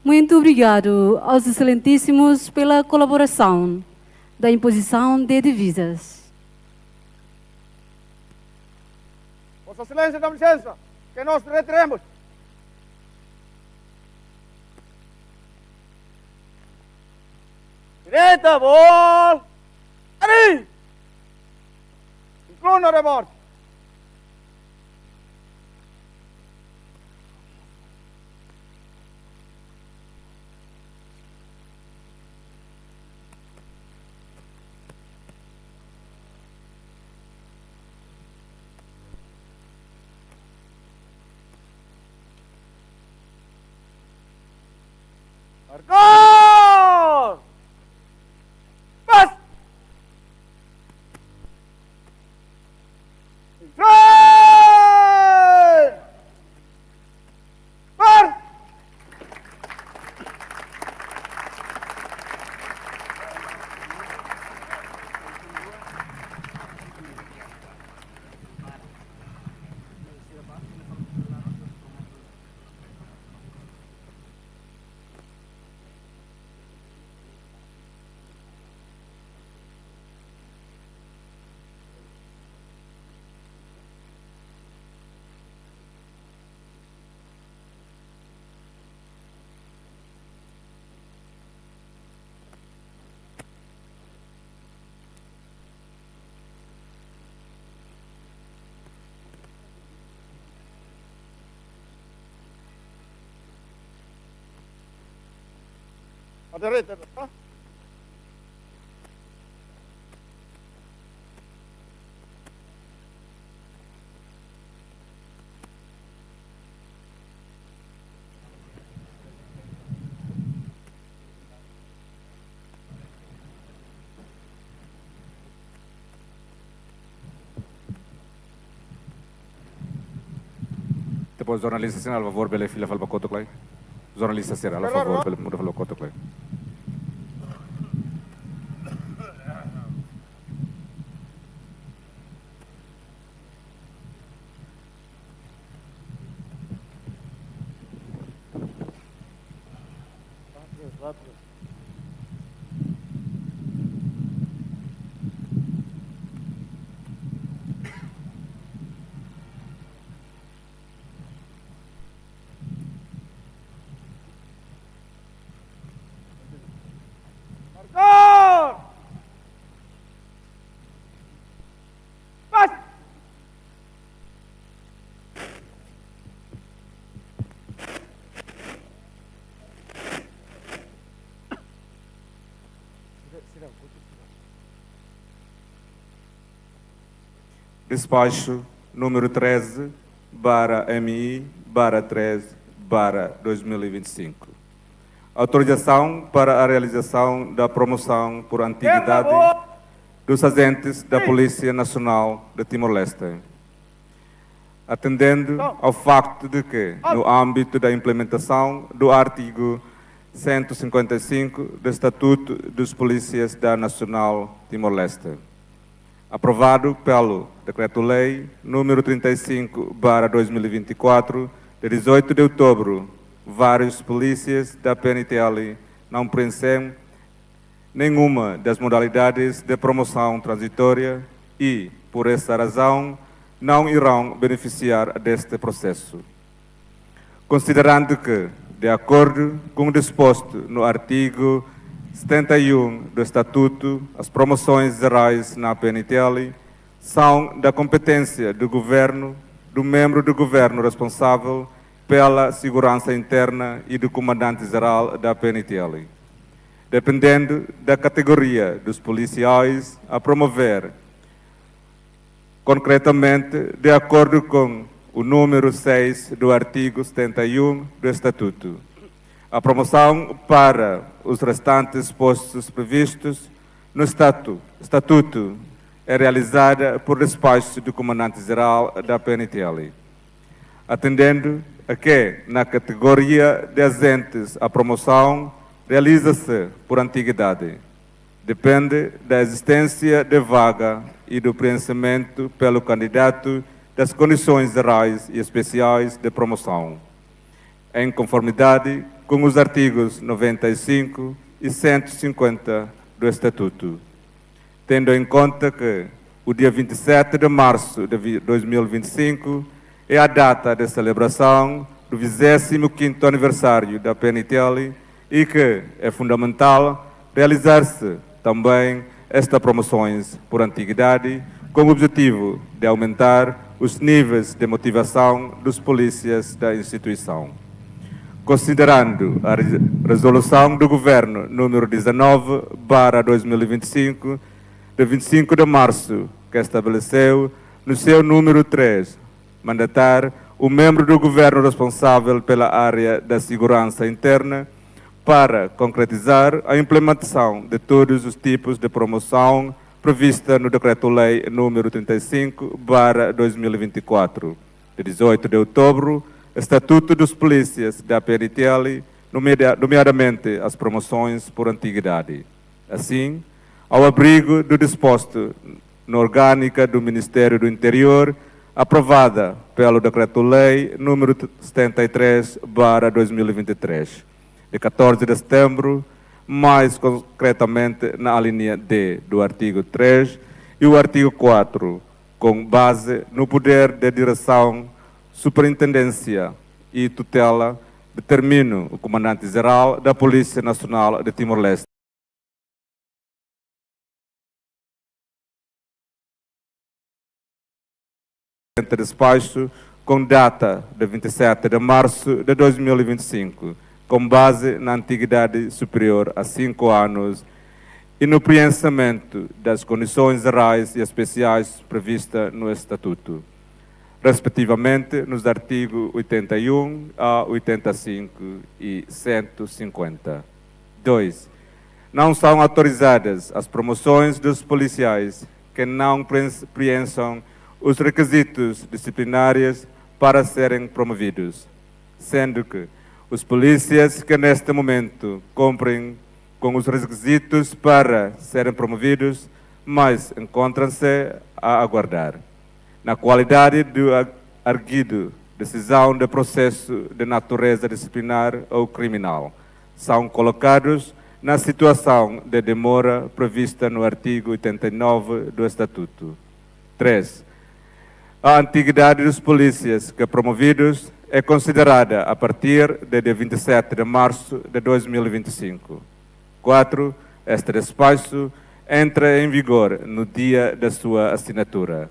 Muito obrigado aos Excelentíssimos pela colaboração da imposição de divisas. Vossa Excelência, dá licença, que nós retiremos. Direita, vol. Ali. Inclina de morte. Markar! Pas! Frente! Par! Ada reta, ah? Depois, jornalista sira, halo favór, bele fila fali ba kotuk lai. Jornalista sira, halo favór, bele muda fali ba kotuk lai. Markar! Pas! Despacho número treze barra M I barra treze barra dois mil e vinte e cinco. Autorização para a realização da promoção por antiguidade dos agentes da Polícia Nacional de Timor-Leste. Atendendo ao facto de que, no âmbito da implementação do artigo cento e cinquenta e cinco do Estatuto dos Polícias da Nacional Timor-Leste, aprovado pelo Decreto-Lei número trinta e cinco barra dois mil e vinte e quatro, de dezoito de outubro, vários polícias da P N T L não preenchem nenhuma das modalidades de promoção transitória e, por essa razão, não irão beneficiar deste processo. Considerando que, de acordo com o disposto no artigo setenta e um do Estatuto, as promoções gerais na P N T L são da competência do Governo, do membro do Governo responsável pela segurança interna e do comandante-geral da P N T L. Dependendo da categoria dos policiais a promover, concretamente, de acordo com o número seis do artigo setenta e um do Estatuto, a promoção para os restantes postos previstos no estatu-, Estatuto é realizada por despacho do Comandante-Geral da P N T L. Atendendo a que, na categoria de agentes, a promoção realiza-se por antiguidade, depende da existência de vaga e do preenchimento pelo candidato das condições gerais e especiais de promoção. em conformidade com os artigos noventa e cinco e cento e cinquenta do Estatuto, tendo em conta que o dia vinte e sete de março de vi-, dois mil e vinte e cinco é a data de celebração do vigésimo quinto aniversário da P N T L e que é fundamental realizar-se também estas promoções por antiguidade, com o objetivo de aumentar os níveis de motivação dos polícias da instituição. Considerando a re-, resolução do Governo número dezanove barra dois mil e vinte e cinco, de vinte e cinco de março, que estabeleceu, no seu número três, mandatar o membro do Governo responsável pela área da segurança interna para concretizar a implementação de todos os tipos de promoção prevista no Decreto-Lei número trinta e cinco barra dois mil e vinte e quatro, de dezoito de outubro, Estatuto dos Polícias da P N T L, nomea-, nomeadamente as promoções por antiguidade. Assim, ao abrigo do disposto na orgânica do Ministério do Interior, aprovada pelo Decreto-Lei número setenta e três barra dois mil e vinte e três, de catorze de setembro, mais concretamente na alínea D do artigo três e o artigo quatro, com base no poder de direção, superintendência e tutela, determino o Comandante-Geral da Polícia Nacional de Timor-Leste. Despacho com data de vinte e sete de março de dois mil e vinte e cinco, com base na antiguidade superior a cinco anos e no preenchimento das condições gerais e especiais prevista no Estatuto, respectivamente nos artigos oitenta e um a oitenta e cinco e cento e cinquenta. Dois, não são autorizadas as promoções dos policiais que não preen-, preencham os requisitos disciplinares para serem promovidos, sendo que os polícias que neste momento cumprem com os requisitos para serem promovidos, mas encontram-se a aguardar, na qualidade de a-, arguido, decisão de processo de natureza disciplinar ou criminal, são colocados na situação de demora prevista no artigo oitenta e nove do Estatuto. Três, a antiguidade dos polícias que promovidos é considerada a partir de dia vinte e sete de março de dois mil e vinte e cinco. Quatro, este despacho entra em vigor no dia da sua assinatura.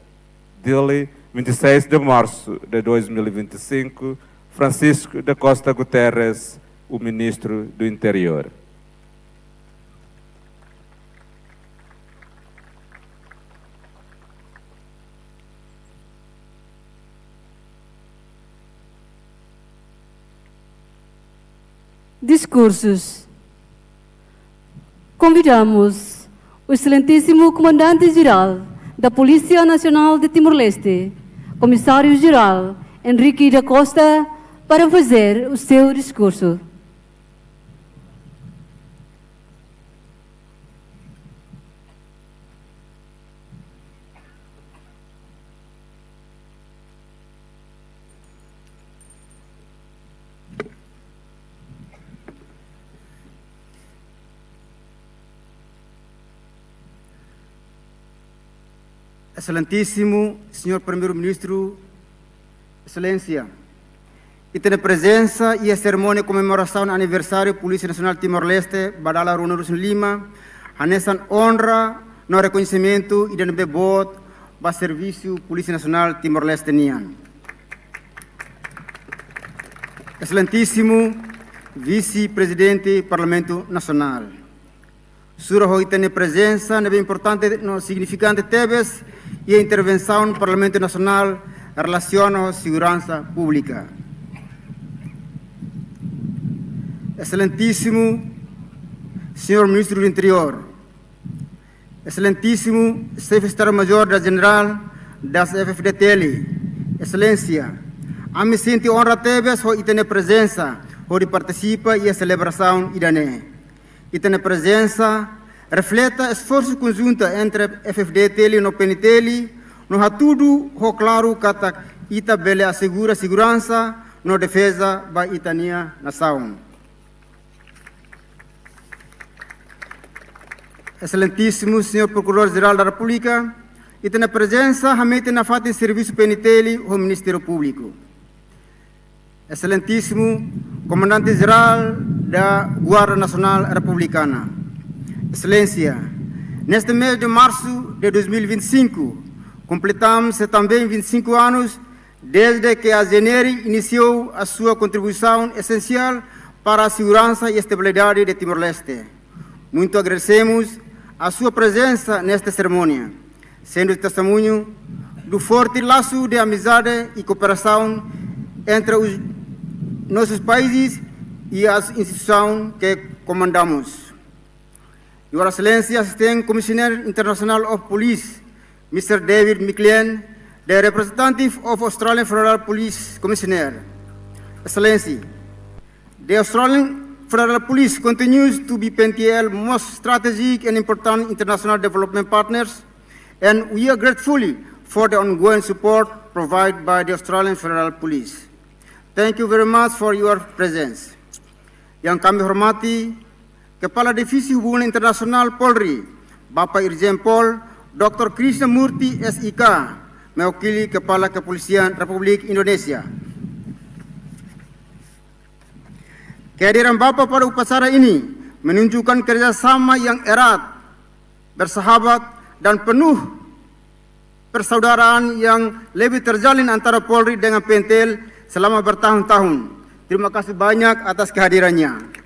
Dili, vinte e seis de março de dois mil e vinte e cinco, Francisco da Costa Guterres, o Ministro do Interior. Discursos. Convidamos o Excelentíssimo Comandante-Geral da Polícia Nacional de Timor-Leste, Comissário-Geral Henrique da Costa, para fazer o seu discurso. Excelentíssimo Senhor Primeiro-Ministro, Exelénsia, ita-nia prezensa iha serimónia komemorasaun aniversáriu Polísia Nasionál Timor-Leste ba dala rua ruanulu-resin-lima, hanesan onra no rekoñesimentu ida ne'ebé boot ba servisu Polísia Nasionál Timor-Leste nian. Exelentíssimo Vise-Prezidente Parlamentu Nasionál, sura ho ita-nia prezensa ne'ebé importante no signifikante tebes iha intervensaun Parlamentu Nasionál relasiona ho seguransa públika. Exelentíssimo Senhor Ministro do Interior, Exelentíssimo Xefe Estadu-Maiór da Jenerál das F F D T L, Exelénsia, ami sente onra tebes ho ita-nia prezensa hodi partisipa iha selebrasaun ida-ne'e. Ita-nia prezensa refleta esforsu konjunta entre F F D T L no P N T L, no hatudu ho klaru katak ita bele asegura seguransa no defeza ba ita-nia nasaun. Exelentíssimo Senhor Procurador-Geral da República, ita-nia prezensa hametin nafatin servisu P N T L ho Ministériu Públiku. Exelentíssimo Comandante-Geral da Guarda Nacional Republicana. Exelénsia, neste mês de março de dois mil e vinte e cinco, completamos também vinte e cinco anos desde que a GNR iniciou a sua contribuição essencial para a segurança e estabilidade de Timor-Leste. Muito agradecemos a sua presença nesta cerimónia, sendo testemunho do forte laço de amizade e cooperação entre os nossos países e as instituições que comandamos. Your Excellency, Assistant Commissioner International of Police, Mister David McLean, the representative of Australian Federal Police Commissioner. Excellency, the Australian Federal Police continues to be P N T L most strategic and important international development partners, and we are grateful for the ongoing support provided by the Australian Federal Police. Thank you very much for your presence. Yang kami hormati Kepala Divisi Hubungan Internasional Polri, Bapak Irjen Pol Doktor Krishnamurti S I K, mewakili Kepala Kepolisian Republik Indonesia. Kehadiran Bapak pada upacara ini menunjukkan kerjasama yang erat, bersahabat, dan penuh persaudaraan yang lebih terjalin antara Polri dengan P N T L selama bertahun-tahun. Terima kasih banyak atas kehadirannya.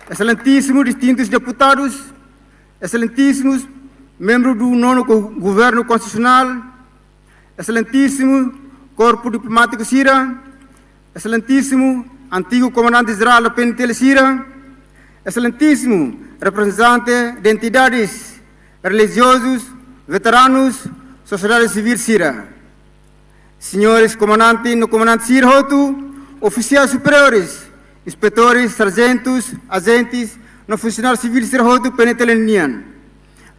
Exelentíssimo distintos deputados, exelentíssimos membros do nono Go-, Governo Constitucional, exelentíssimo Corpo Diplomático sira, exelentíssimo antigo Comandante-Geral da P N T L sira, exelentíssimo representante de entidades religiosos, veteranos, sociedade civil sira. Senhores comandante no comandante sira hotu, ofisiais superiores, inspetores, sarjentus, ajentes, no funsionáriu sivíl sira hotu P N T L nian.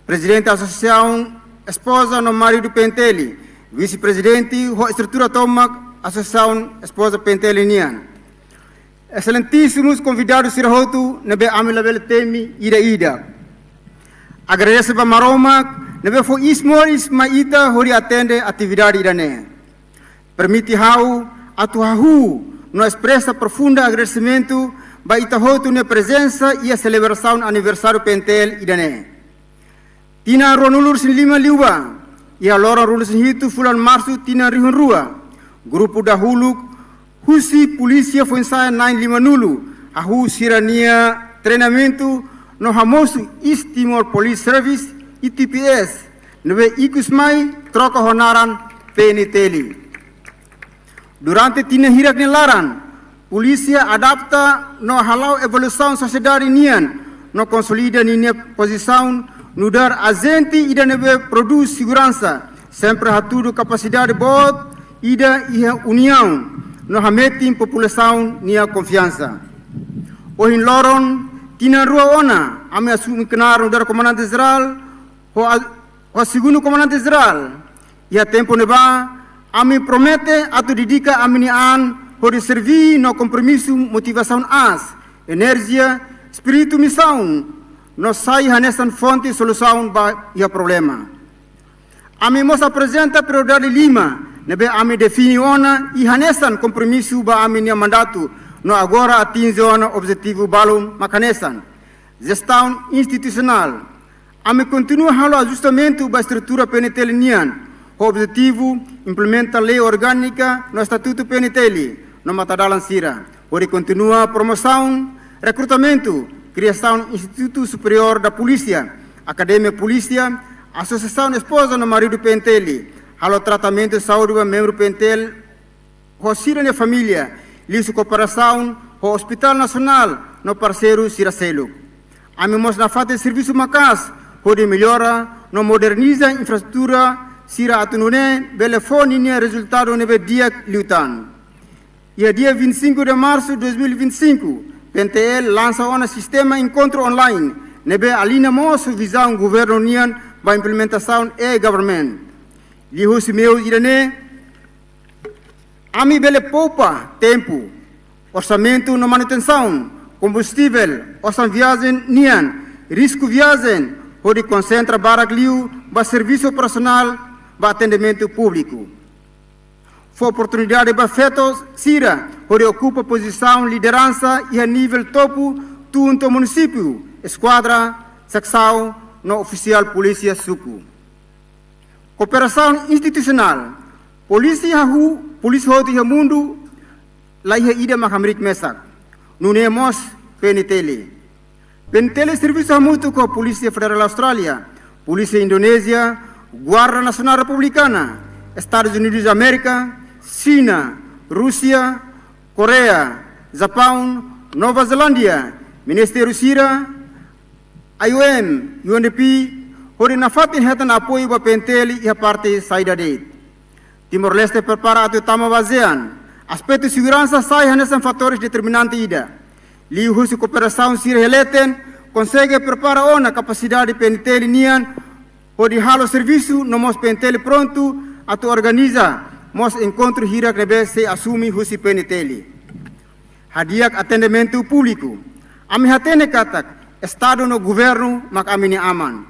Prezidente Asosiasaun Espoza no Maridu P N T L, vise-prezidente ho estrutura tomak Asosiasaun Espoza P N T L nian. Exelentíssimos konvidadus sira hotu ne'ebé ami labele temi ida-ida. Agradese ba Maromak ne'ebé fó iis moris mai ita hodi atende atividade ida-ne'e. Permite ha'u atu hahú no espresa profunda agradesimentu ba ita hotu nia prezensa iha selebrasaun aniversáriu P N T L ida-ne'e. Tinan ruanulu-resin-lima liubá, iha loron ruanulu-resin-hitu fulan Marsu tinan rihun rua, grupu dahuluk husi Polísia Foinsa'e na'in limanulu hahú sira-nia treinamentu no hamosu East Timor Police Service, E T P S, ne'ebé ikus mai troka ho naran P N T L. Durante tinan hirak nia laran, polísia adapta no hala'o evolusaun sosiedade nian no konsolida ninia pozisaun nu'udar ajente ida ne'ebé prodús seguransa, sempre hatudu kapasidade boot ida iha uniaun no hametin populasaun nia konfiansa. Ohin loron, tinan rua ona, ami asume knaar nu'udar Komandante-Jerál, ho a-, ho segundu Komandante-Jerál. Iha tempu ne'ebá, ami promete atu dedika ami-nia an hodi serví no kompromisu motivasaun aas, enerjia, espíritu misaun, no sai hanesan fonte solusaun ba iha problema. Ami mós aprezenta prioridade lima ne'ebé ami define ona i hanesan kompromisu ba ami-nia mandatu, no agora atinje ona objetivu balun mak hanesan: jestaun institusionál. Ami kontinua halo ajustamentu ba estrutura P N T L nian, ho objetivu implementa lei orgánika no estatutu P N T L, no matadalan sira, hodi kontinua promosaun, rekrutamentu, kriasaun Institutu Superiór da Polísia, Akademia Polísia, Asosiasaun Espoza no Maridu P N T L, halo tratamentu saúde ba membru P N T L ho sira-nia família, liuhusi kooperasaun ho Hospital Nasionál no parseiru sira seluk. Ami mós nafatin servisu maka'as hodi mellora no moderniza infraestrutura sira atu nune'e bele fó ninia rezultadu ne'ebé di'ak liután. Iha dia vinte e cinco de março de dois mil e vinte e cinco, P N T L lansa ona sistema enkontru online ne'ebé aliña mós ho vizaun governu nian ba implementasaun e-government. Liuhusi meius ida-ne'e, Ami bele poupa tempu, orsamentu no manutensaun, kombustivel, osan viajen nian, risku viajen, hodi konsentra barak liu ba servisu operasionál ba atendimentu públiku. Fó oportunidade ba feto sira hodi okupa pozisaun lideransa iha nivel topu, tun to'o munisípiu, eskuadra, seksaun no ofisiál polísia suku. Kooperasaun institusionál. Polísia hahú, polísia hotu iha mundu, la iha ida mak hamriik mesak. Nune'e mós P N T L. P N T L servisu hamutuk ho Polísia Federál Austrália, Polísia Indonézia, Guarda Nasionál Republikana, Estadus Unidus Amérika, Xina, Rúsia, Koreia, Japaun, Nova Zelándia, ministériu sira, I O M, U N D P, hodi nafatin hetan apoiu ba P N T L iha parte saida de'it. Timor-Leste prepara atu tama ba ASEAN. Aspetu seguransa sai hanesan fatores determinante ida. Liuhusi kooperasaun sira iha leten, konsege prepara ona kapasidade P N T L nian, hodi halo servisu no mós P N T L prontu atu organiza mós enkontru hirak ne'ebé sei asume husi P N T L. Hadi'ak atendimentu públiku. Ami hatene katak Estadu no governu mak ami-nia aman.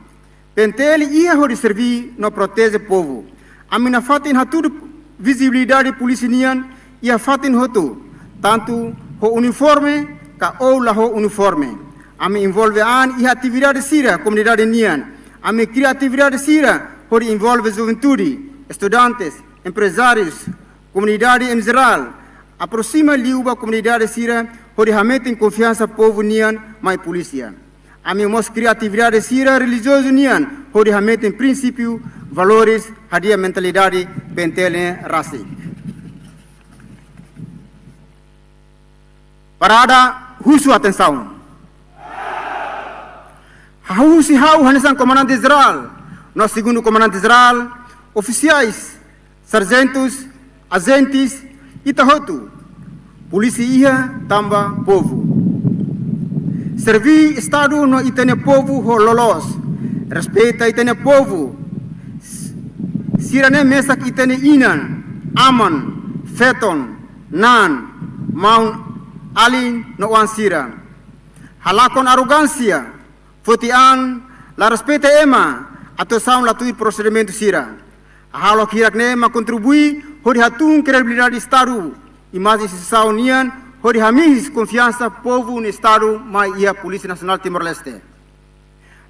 P N T L iha hodi serví no proteje povu. Ami nafatin hatudu vizibilidade polísia nian iha fatin hotu, tantu ho uniforme ka ou la ho uniforme. Ami envolve an iha atividade sira komunidade nian. Ami kria atividade sira hodi envolve juventude, estudantes, emprezárius, komunidade em jerál, aproxima liu ba komunidade sira hodi hametin konfiansa povu nian mai polísia. Ami mós kria atividade sira relijiozu nian hodi hametin prinsípiu, valores, hadi'a mentalidade P N T L ne'e rasik. Parada husu atensaun. Hahú husi ha'u hanesan komandante jerál, no segundu komandante jerál, ofisiais, sarjentus, ajentes, ita hotu. Polísia iha tanba povu. Serví Estadu no ita-nia povu ho loloos. Respeita ita-nia povu. Sira-ne'e mesak ita-nia inan, aman, feton, naan, maun, alin no oan sira. Halakon arogánsia, foti an, la respeita ema, atuasaun la tuir prosedimentu sira. Hahalok hirak-ne'e mak kontribui hodi hatún kredibilidade Estadu, imajen instituisaun nian, hodi hamihis konfiansa povu no Estadu mai iha Polísia Nasionál Timor-Leste.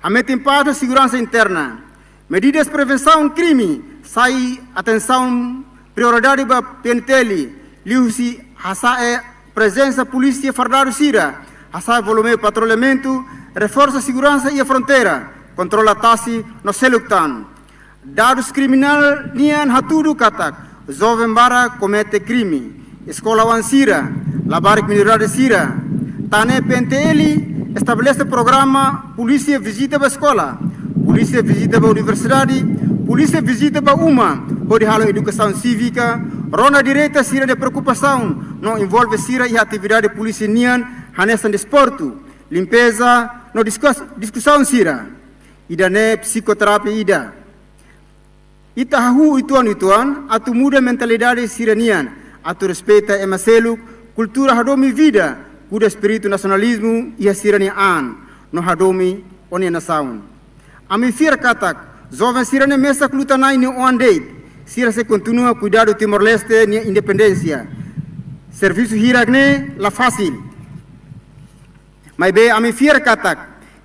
Hametin pás no seguransa interna. Medidas prevensaun krime sai atensaun prioridade ba P N T L, liuhusi hasa'e prezensa polísia fardadu sira, hasa'e volume patrullamentu, reforsa seguransa iha fronteira, kontrola tasi no seluk tan. Dadus kriminál nian hatudu katak joven barak komete krime, eskola oan sira, labarik minoridade sira. Tan ne'e P N T L estabelese programa polísia vizita ba eskola, polísia vizita ba universidade, polísia vizita ba uma, hodi halo edukasaun sívika, rona direta sira-nia preokupasaun no envolve sira iha atividade polísia nian, hanesan desportu, limpeza no diskus-, diskusaun sira. Ida-ne'e psikoterapia ida. Ita hahú uitoan-uitoan atu muda mentalidade sira-nian, atu respeita ema seluk, kultura hadomi vida, kuda espíritu nasionalizmu iha sira-nia an, no hadomi ó-nia nasaun. Ami fiar katak joven sira-ne'e mesak luta-na'in nia oan de'it, sira sei kontinua kuidadu Timor-Leste nia independénsia. Servisu hirak-ne'e la fasil. Maibé ami fiar katak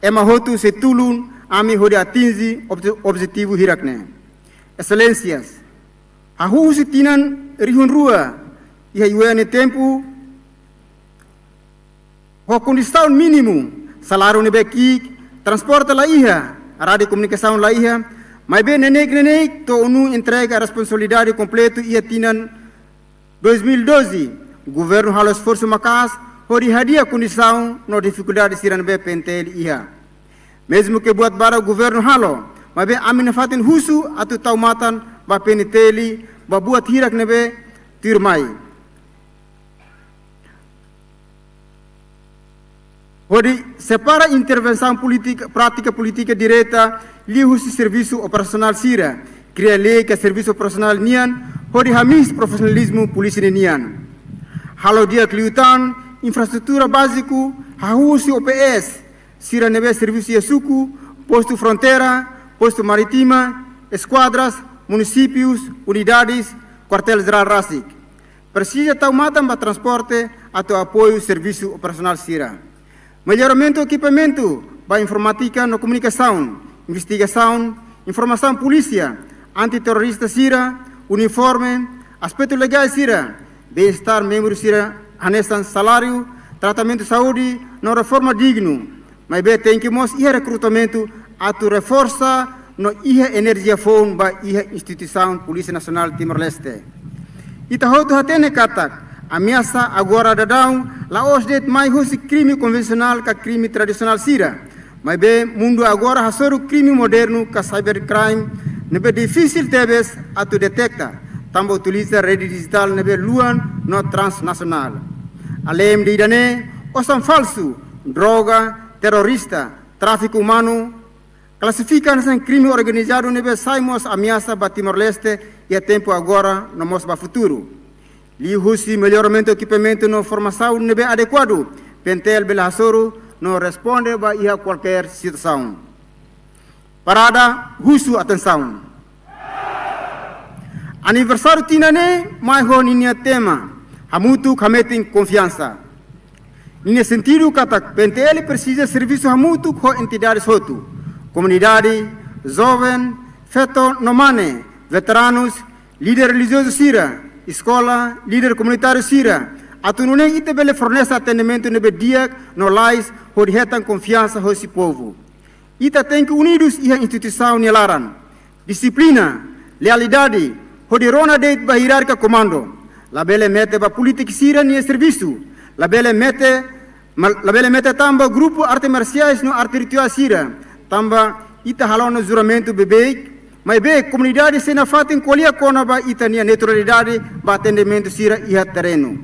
ema hotu sei tulun ami hodi atinje obje-, objetivu hirak-ne'e. Exelénsias, hahú husi tinan rihun rua iha U N nia tempu, ho kondisaun mínimu, saláriu ne'ebé ki'ik, transporte la iha, rádiu komunikasaun la iha, maibé neineik-neineik to'o ohin entrega responsabilidade kompletu iha tinan dois mil e doze, governu halo esforsu maka'as hodi hadi'a kondisaun no difikuldade sira ne'ebé P N T L iha. Mezmu ke buat barak governu halo, maibé ami nafatin husu atu tau matan ba P N T L, ba buat hirak ne'ebé tuirmai. Hodi separa intervensaun polítika, prátika polítika direta, liuhusi servisu operasionál sira, kria lei ka servisu operasionál nian, hodi hamiis profisionalizmu polísia ninian. Halo di'ak liután infraestrutura báziku, hahú husi O P S sira ne'ebé servisu iha suku, postu fronteira, postu marítima, eskuadras, munisípius, unidades, kuartél jerál rasik. Presiza tau matan ba transporte atu apoiu servisu operasionál sira. Melloramentu ekipamentu ba informátika no komunikasaun, investigasaun, informasaun polísia, antiterrorista sira, uniforme, aspetu legál sira, bem-estar membru sira hanesan saláriu, tratamentu saúde, no reforma dignu. Maibé tenke mós iha rekrutamentu atu reforsa no iha enerjia foun ba iha instituisaun Polísia Nasionál Timor-Leste. Ita hotu hatene katak ameasa agora daudaun la'ós de'it mai husi krime konvensionál ka krime tradisionál sira. Maibé mundu agora hasoru krime modernu ka cybercrime ne'ebé difisil tebes atu deteta, tanba utiliza rede dijitál ne'ebé luan no transnasionál. Aleinde ida-ne'e, osan falsu, droga, terrorista, tráfiku umanu, klasifika hanesan krime organizadu ne'ebé sai mós ameasa ba Timor-Leste iha tempu agora no mós ba futuru. Liuhusi melloramentu ekipamentu no formasaun ne'ebé adekuadu, PNTL bele hasoru no responde ba iha kualkér situasaun. Parada husu atensaun. Aniversáriu tinan ne'e mai ho ninia tema, Hamutuk Hametin Konfiansa. Ninia sentidu katak PNTL presiza servisu hamutuk ho entidades hotu, komunidade, joven, feto no mane, veteranus, líder relijiozu sira, eskola, líder komunitáriu sira, atu nune'e ita bele fornese atendimentu ne'ebé di'ak no lalais hodi hetan konfiansa hosi povu. Ita tenke unidus iha instituisaun nia laran. Dixiplina, lealdade, hodi rona de'it ba ierarkia komandu. Labele mete ba polítiku sira-nia servisu. Labele mete, ma-, labele mete tan ba grupu arte marsiais no arte rituál sira. Tanba ita halo ona juramentu beibeik, maibé komunidade sei nafatin ko'alia kona-ba ita-nia neutralidade ba atendimentu sira iha terrenu.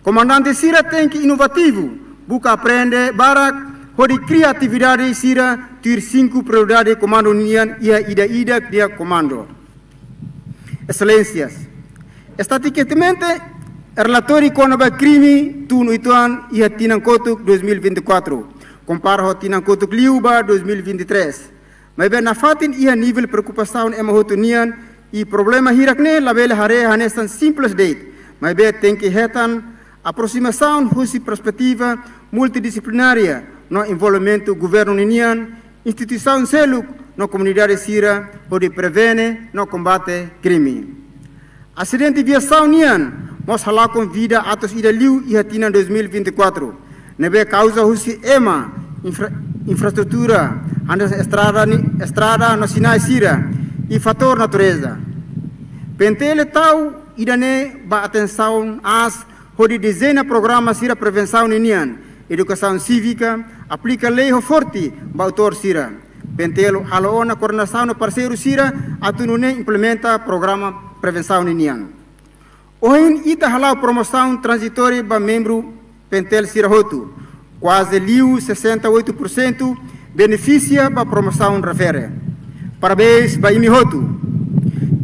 Komandante sira tenke inovativu, buka aprende barak, hodi kria atividade sira tuir sinku prioridade komandu nian iha ida-idak nia komandu. Exelénsias. Estatistikamente, relatóriu kona-ba krime tun uitoan iha tinan kotuk dois mil e vinte e quatro, kompara ho tinan kotuk liu ba dois mil e vinte e três. Maibé nafatin iha nivel preokupasaun ema hotu nian, i problema hirak-ne'e labele haree hanesan simples de'it. Maibé tenke hetan aproximasaun husi perspetiva multidisiplinária no envolvimentu governu ninian, instituisaun seluk no komunidade sira hodi prevene no kombate krime. Asidente viasaun nian mós halakon vida atus ida liu iha tinan dois mil e vinte e quatro, ne'ebé kauza husi ema, infra-, infraestrutura, hanesan estrada ni-, estrada no sinais sira, i fatór natureza. PNTL tau ida-ne'e ba atensaun aas hodi dezeña programa sira prevensaun ninian, edukasaun sívika, aplika lei ho forte ba autór sira. PNTL halo ona koordenasaun ho parseiru sira atu nune'e implementa programa prevensaun ninian. Ohin ita hala'o promosaun tranzitória ba membru PNTL sira hotu. Kuaze liu sessenta e oito por cento benefisia ba promosaun refere. Parabéns ba imi hotu.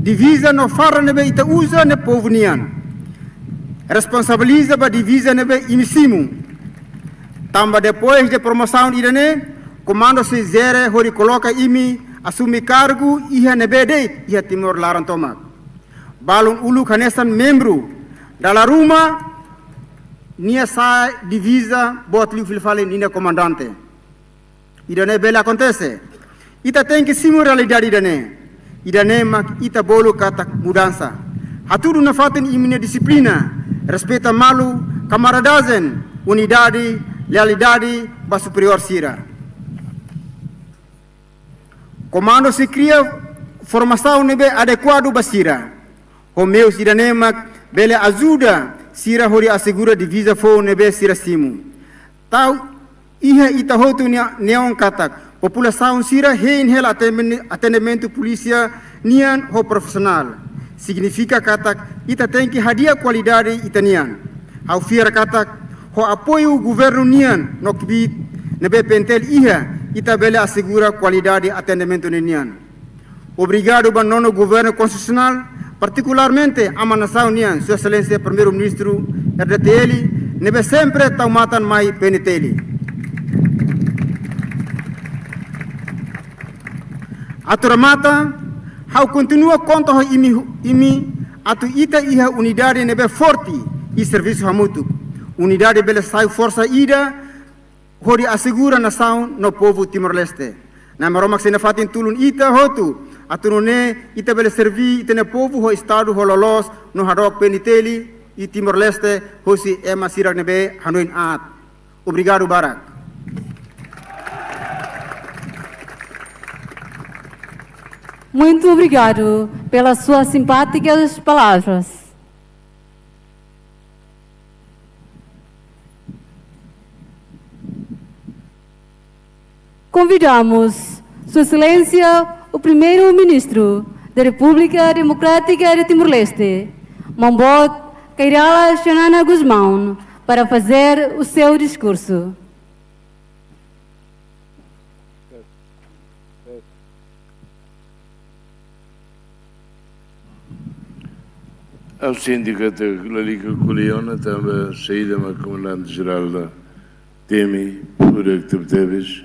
Diviza no farda ne'ebé ita uza ne'e povu nian. Responsabiliza ba diviza ne'ebé imi simu. Tanba depois de promosaun ida-ne'e, komandu sei jere hodi koloka imi asume kargu iha ne'ebé de'it iha Timor laran tomak. Balun uluk hanesan membru, dala ruma nia sa'e diviza boot liu fila fali ninia komandante. Ida-ne'e bele akontese. Ita tenke simu realidade ida-ne'e. Ida-ne'e mak ita bolu katak mudansa. Hatudu nafatin imi-nia dixiplina, respeita malu, kamaradagem, unidade, lealdade ba superiór sira. Komandu sei kria formasaun ne'ebé adekuadu ba sira. Ho meius ida-ne'e mak bele ajuda sira hodi asegura diviza foun ne'ebé sira simu. Tau iha ita hotu nia neon katak populasaun sira hein hela atendimen-, atendimentu polísia nian ho profisionál. Signifika katak ita tenke hadi'a kualidade ita-nian. Ha'u fiar katak ho apoiu governu nian no kbiit ne'ebé PNTL iha, ita bele asegura kualidade atendimentu ninian. Obrigadu ba nonu governu konstitusionál, Partikularmente, Aman Nasaun nian, Sua Exelénsia Primeiru-Ministru R D T L, ne'ebé sempre tau matan mai P N T L. Atu remata, ha'u kontinua konta ho imi, imi atu ita iha unidade ne'ebé forte i servisu hamutuk. Unidade bele sai forsa ida hodi asegura nasaun no povu Timor-Leste. Na'i Maromak sei nafatin tulun ita hotu, atu nune'e ita bele serví ita-nia povu ho Estadu ho loloos no hadook P N T L i Timor-Leste hosi ema sira ne'ebé hanoin aat. Obrigadu barak. Muito obrigado pelas suas simpáticas palavras. Convidamos Sua Exeléncia o Primeiro-Ministro da República Democrática de Timor-Leste, Maun Boot Kay Rala Xanana Gusmão, para fazer o seu discurso. Ha'u sente katak lalika ko'alia ona tanba saida mak Komandante Jerál da temi, furak tebetebes,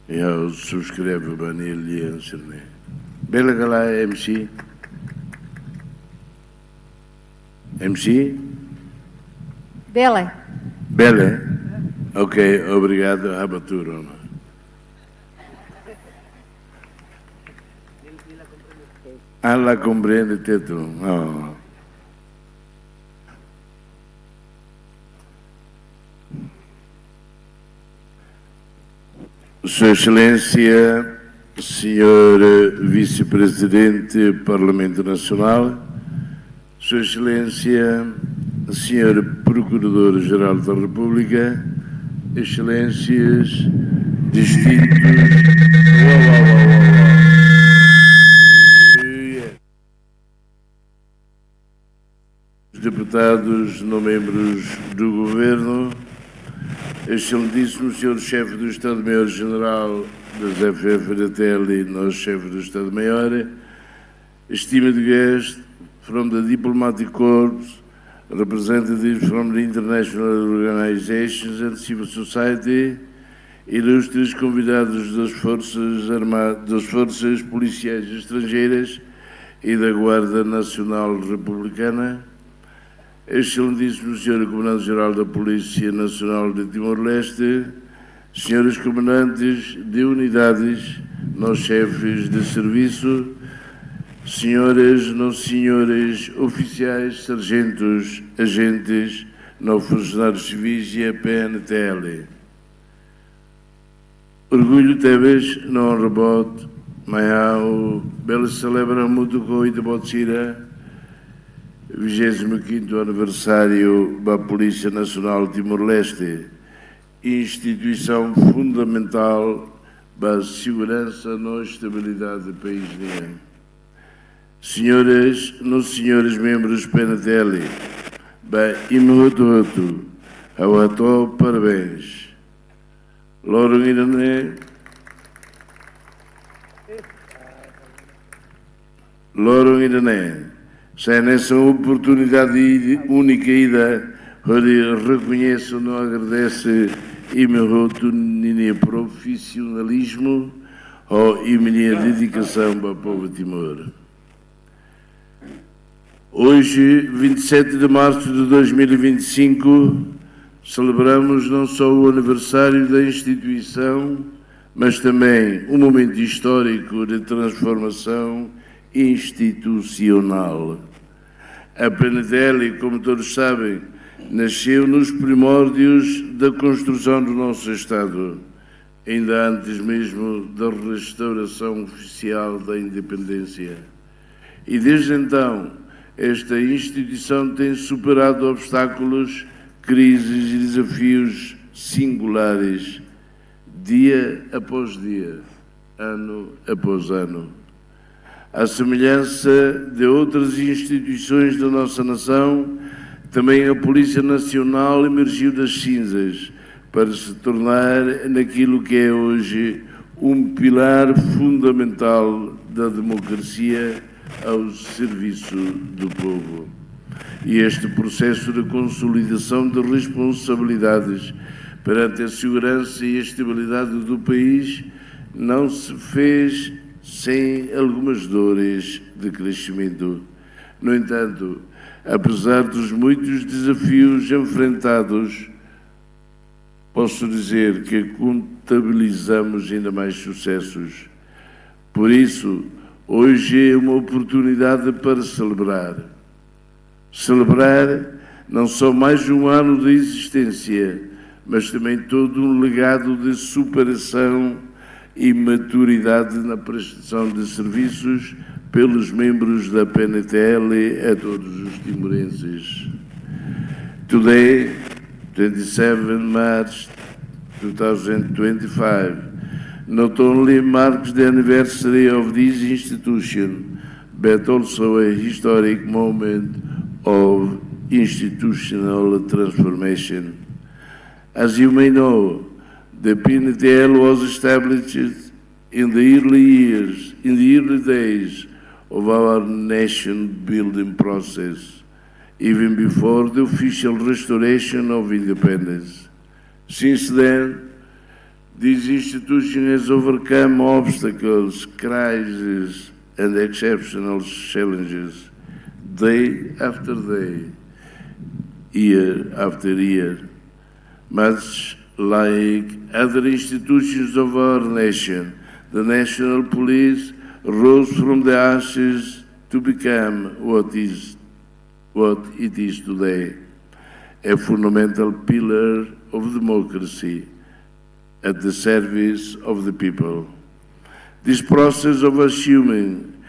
i ha'u subskreve ba nia lian sira-ne'e. Bele ka lae, M C? M C? Bele. Bele? Ok, obrigadu, habatura. Ah, la komprende tetu. Oh. Sua Exelénsia, Senhor Vice-Presidente do Parlamento Nacional, Sua Exeléncia, Senhor Procurador-Geral da República, Exeléncias, distintos. Uau, uau, uau, uau, uau. Deputados, no membros do Governo, Excelentíssimo Senhor Chefe do Estado-Maior-General das F F D T L, nosso Chefe do Estado-Maior, esteemed guests from the diplomatic corps, representatives from the international organizations and civil society, ilustres convidados das Forças Arma-, das Forças Policiais Estrangeiras e da Guarda Nacional Republicana, Excelentíssimo Senhor Comandante-Geral da Polícia Nacional de Timor-Leste, senhores comandantes de unidades, nos chefes de serviço, senhoras, nos senhores oficiais, sargentos, agentes, nos funcionários civis e a P N T L. Orgullu tebes no honra boot, mai ha'u bele selebra hamutuk ho ita-boot sira, vigésimo quinto aniversáriu ba Polícia Nacional Timor-Leste, instituisaun fundamentál ba seguransa no estabilidade país nian. Senhoras, nos senhores membros P N T L, ba imi hotu-hotu, ha'u hato'o parabéns. Loron ida-ne'e, loron ida-ne'e, sai hanesan oportunidade únika ida hodi rekoñese no agradese imi hotu ninia profisionalizmu ho imi-nia dedikasaun ba povu Timor. Hoje, vinte e sete de março de dois mil e vinte e cinco, celebramos não só o aniversário da instituição, mas também um momento histórico de transformação institucional. A P N T L, como todos sabem, nasceu nos primórdios da construção do nosso Estado, ainda antes mesmo da restauração oficial da independência. E desde então, esta instituição tem superado obstáculos, crises e desafios singulares, dia após dia, ano após ano. À semelhança de outras instituições da nossa nação, também a Polícia Nacional emergiu das cinzas para se tornar naquilo que é hoje um pilar fundamental da democracia, ao serviço do povo. E este processo de consolidação de responsabilidades perante a segurança e a estabilidade do país não se fez sem algumas dores de crescimento. No entanto, apesar dos muitos desafios enfrentados, posso dizer que contabilizamos ainda mais sucessos. Por isso, hoje é uma oportunidade para celebrar. Celebrar não só mais um ano de existência, mas também todo um legado de superação e maturidade na prestação de serviços pelos membros da P N T L a todos os timorenses. Today, twenty-seven March two thousand twenty-five, not only marks the anniversary of this institution, but also a historic moment of institutional transformation. As you may know, the P N T L was established in the early years, in the early days of our nation building process, even before the official restoration of independence. Since then, this institution has overcome obstacles, crises, and exceptional challenges, day after day, year after year. Much like other institutions of our nation, the National Police rose from the ashes to become what is, what it is today, a fundamental pillar of democracy at the service of the people. This process of assuming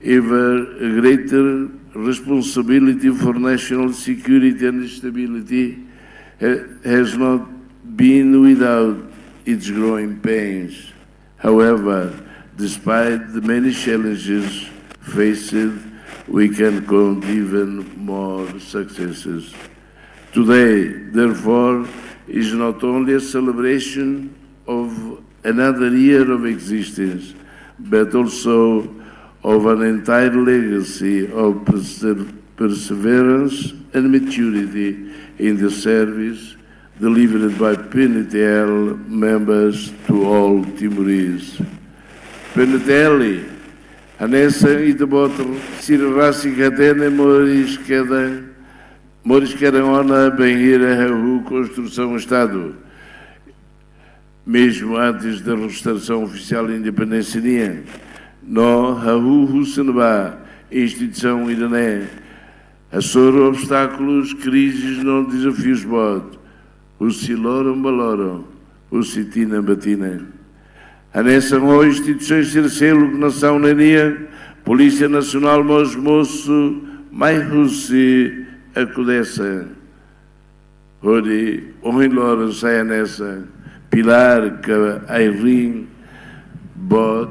ever greater responsibility for national security and stability ha-, has not been without its growing pains. However, despite the many challenges faced, we can count even more successes. Today, therefore, is not only a celebration of another year of existence, but also of an entire legacy of perse-, perseverance and maturity in the service delivered by P N T L members to all Timorese. P N T L, hanesan ita-boot sira rasik hatene, moris kedan, moris kedan ona bainhira hahú konstrusaun Estadu. Mesmo antes da restauração oficial da independência nian, no hahú husi ne'ebá instituisaun ida-ne'e hasoru obstákulus, krizes no dezafius boot, husi loron ba loron, husi tinan ba tinan. Hanesan ho instituisaun sira seluk nasaun ne'e nian, Polísia Nasionál mós mosu mai husi Akudesa, hodi ohin loron sai hanesan pilár ka ai-riin boot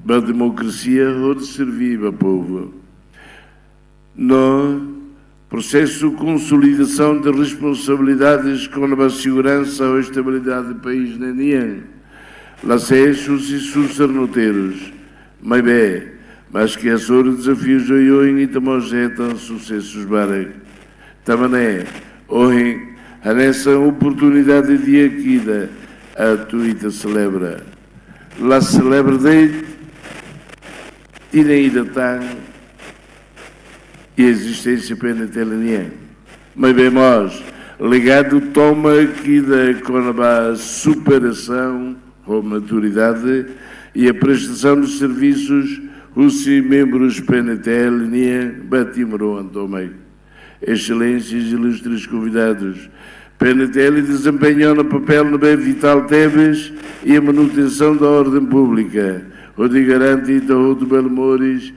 ba demokrasia hodi serbí ba povu. No prosesu konsolidasaun de responsabilidades kona-ba seguransa ho estabilidade país ne'e nian, la sees husi susar no terus. Maibé, maske hasoru dezafius oioin, ita mós hetan susesus barak. Tanba ne'e, ohin, hanesan oportunidade di'ak ida atu ita selebra. La selebra de'it tinan ida tan iha ezisténsia P N T L nian. Maibé mós, legadu tomak ida kona-ba superasaun ho maturidade iha prestasaun de servisus husi membrus P N T L nian ba timoroan tomak. Exelénsias, ilustres convidados, P N T L dezempeña ona papél ne'ebé vitál tebes iha manutensaun da orden públika, hodi garante ita hotu bele moris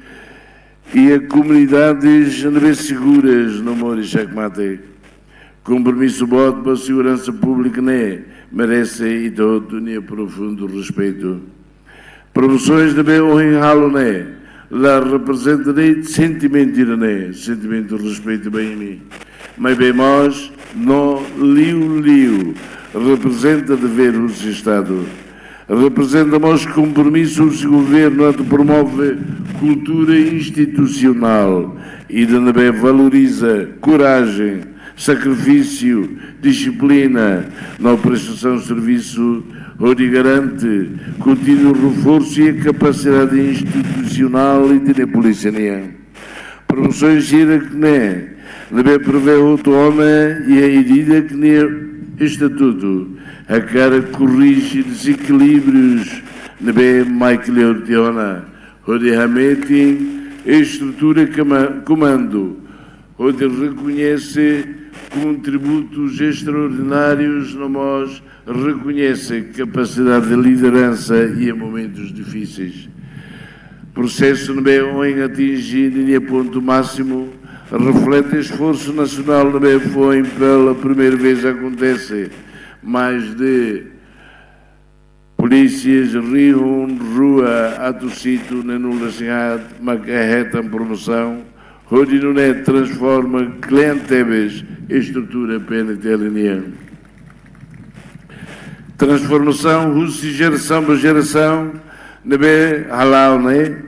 iha komunidades ne'ebé seguras no moris xakmatek. Kompromisu boot ba seguransa públika ne'e merese ita hotu nia profundu respeitu. Promosoens ne'ebé ohin halo ne'e la reprezenta de'it sentimentu ida-ne'e, sentimentu respeitu ba imi. Maibé mós, no liuliu reprezenta devér husi Estadu. Reprezenta mós kompromisu husi governu atu promove kultura institusionál ida ne'ebé valoriza korajen, sakrifísiu, dixiplina no prestasaun servisu, hodi garante kontinua reforsu iha kapasidade institusionál ida-ne'e polísia nian. Promosaun sira-ne'e ne'ebé prevee hotu ona iha ida-idak nia estatutu, hakarak korrije dezekilíbrius ne'ebé mai kleur tiha ona, hodi hametin estrutura kama-, komandu, hodi rekoñese kontributus estraordinárius no mós rekoñese kapasidade de lideransa iha momentus difisil. Prosesu ne'ebé ohin atinje ninia pontu másimu reflete esforsu nasionál ne'ebé foin pela primeira vez akontese. Mais de polísias rihun rua atus hitu neenulu resin haat mak hetan promosaun, hodi nune'e transforma kle'an tebes estrutura P N T L nian. Transformasaun husi jerasaun ba jerasaun ne'ebé hala'o ne'e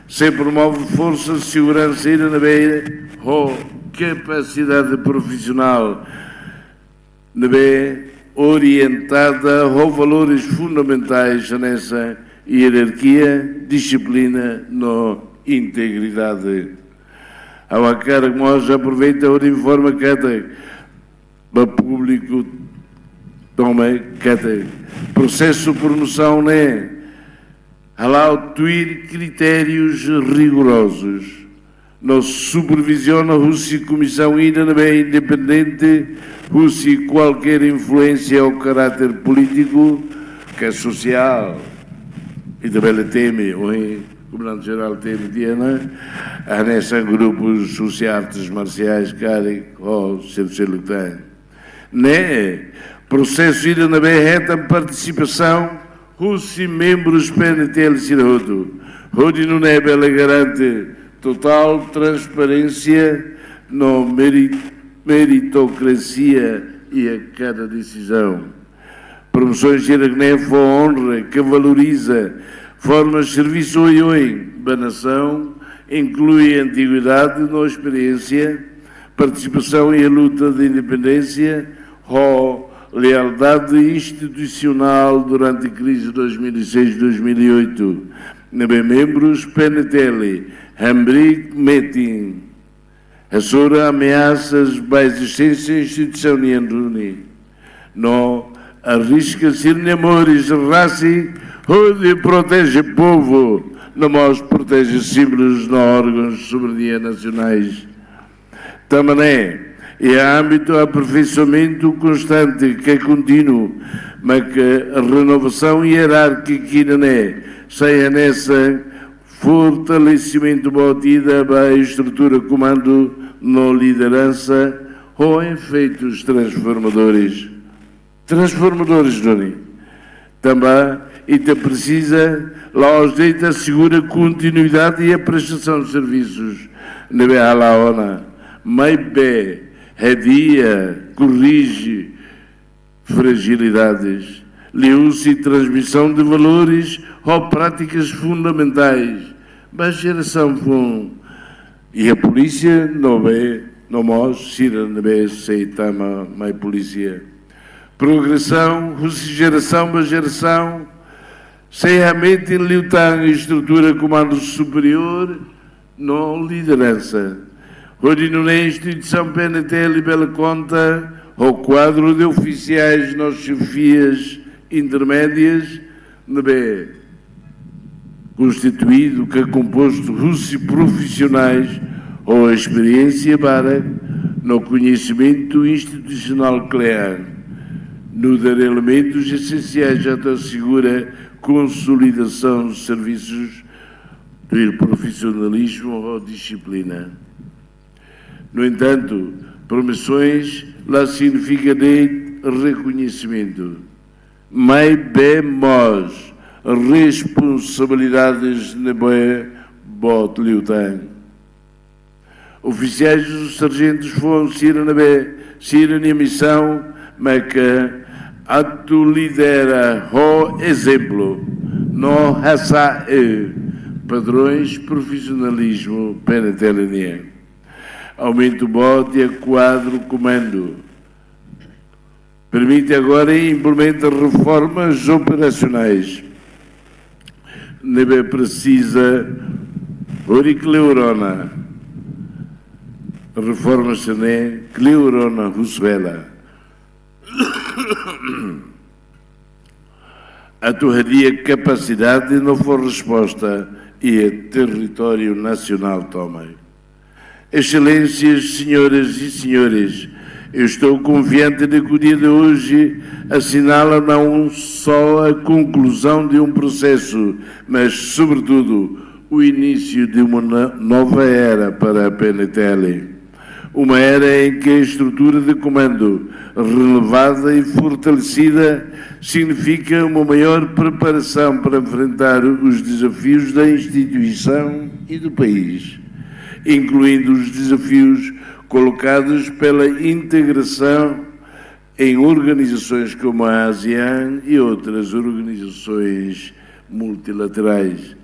sei promove forsa seguransa ida ne'ebé ho kapasidade profisionál ne'ebé orientada ho valores fundamentais hanesan ierarkia, dixiplina no integridade. Ha'u hakarak mós aproveita hodi informa katak ba públiku tomak katak prosesu promosaun ne'e hala'o tuir kritérius rigorozus no superviziona husi komisaun ida ne'ebé independente husi kualkér influénsia ou karáter polítiku ka sosiál. Ita bele temi, ohin Komandante Jerál temi tiha ona, hanesan grupus husi artes marsiais karik ho selu-seluk tan. Ne'e prosesu ida ne'ebé hetan partisipasaun husi membrus P N T L sira hotu, hodi nune'e bele garante totál transparénsia no meri-, meritokrasia iha kada desizaun. Promosaun sira-ne'e fó onra ka valoriza forma servisu oioin ba nasaun, inklui antiguidade no esperiénsia, partisipasaun iha luta de independénsia, ho lealdade institusionál durante krize dois mil e seis, dois mil e oito, ne'ebé membrus P N T L hamriik metin hasoru ameasas ba ezisténsia instituisaun nian duni, no arriska sira-nia moris rasik hodi proteje povu, no mós proteje símbolus no órgauns soberania nasionais. Tanba ne'e, iha ámbitu aperfeisoamentu konstante ka kontínuu, mak renovasaun ierárkika ida-ne'e sai hanesan fortalesimentu boot ida ba estrutura komandu no lideransa ho efeitus transformadores. Transformadores duni. Tanba ita presiza la'ós de'it asegura kontinuidade iha prestasaun servisus ne'ebé hala'o ona, maibé hadi'a, korrije frajilidades liuhusi transmisaun de valores ho prátikas fundamentais ba jerasaun foun iha polísia no be, no mós sira ne'ebé sei tama mai polísia. Progresaun husi jerasaun ba jerasaun sei hametin liután estrutura komandu superiór no lideransa, hodi nune'e instituisaun P N T L bele konta ho kuadru de ofisiais no xefias intermédias ne'ebé konstituídu ka kompostu husi profisionais ho esperiénsia barak no koñesimentu institusionál kle'an, nu'udar elementus esensiais atu asegura konsolidasaun servisus tuir profisionalizmu ho dixiplina. No entantu, promosoens la signifika de'it rekoñesimentu, maibé mós responsabilidades ne'ebé boot liután. Ofisiais no sarjentus foun sira ne'ebé sira-nia misaun mak atu lidera ho ezemplu, no hasa'e padrões profisionalizmu P N T L nian. Aumentu boot iha kuadru komandu permite agora implementar reformas operasionais ne'ebé presiza hodi kleur ona. Reforma sira-ne'e kleur ona husi bele atu hadi'a kapasidade no fó resposta iha territóriu nasionál tomak. Excelências, senhoras e senhores, eu estou confiante de que o dia de hoje assinala não só a conclusão de um processo, mas, sobretudo, o início de uma no-, nova era para a P N T L. Uma era em que a estrutura de comando, renovada e fortalecida, significa uma maior preparação para enfrentar os desafios da instituição e do país, incluindo os desafios colocados pela integração em organizações como a ASEAN e outras organizações multilaterais.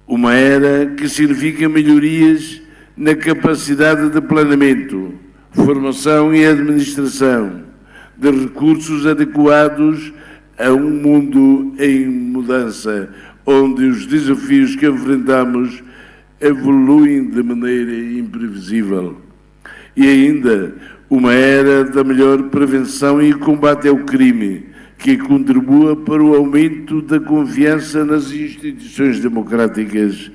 Uma era que significa melhorias na capacidade de planeamento, formação e administração de recursos adequados a um mundo em mudança, onde os desafios que enfrentamos evoluem de maneira imprevisível. E ainda, uma era da melhor prevenção e combate ao crime, que contribua para o aumento da confiança nas instituições democráticas,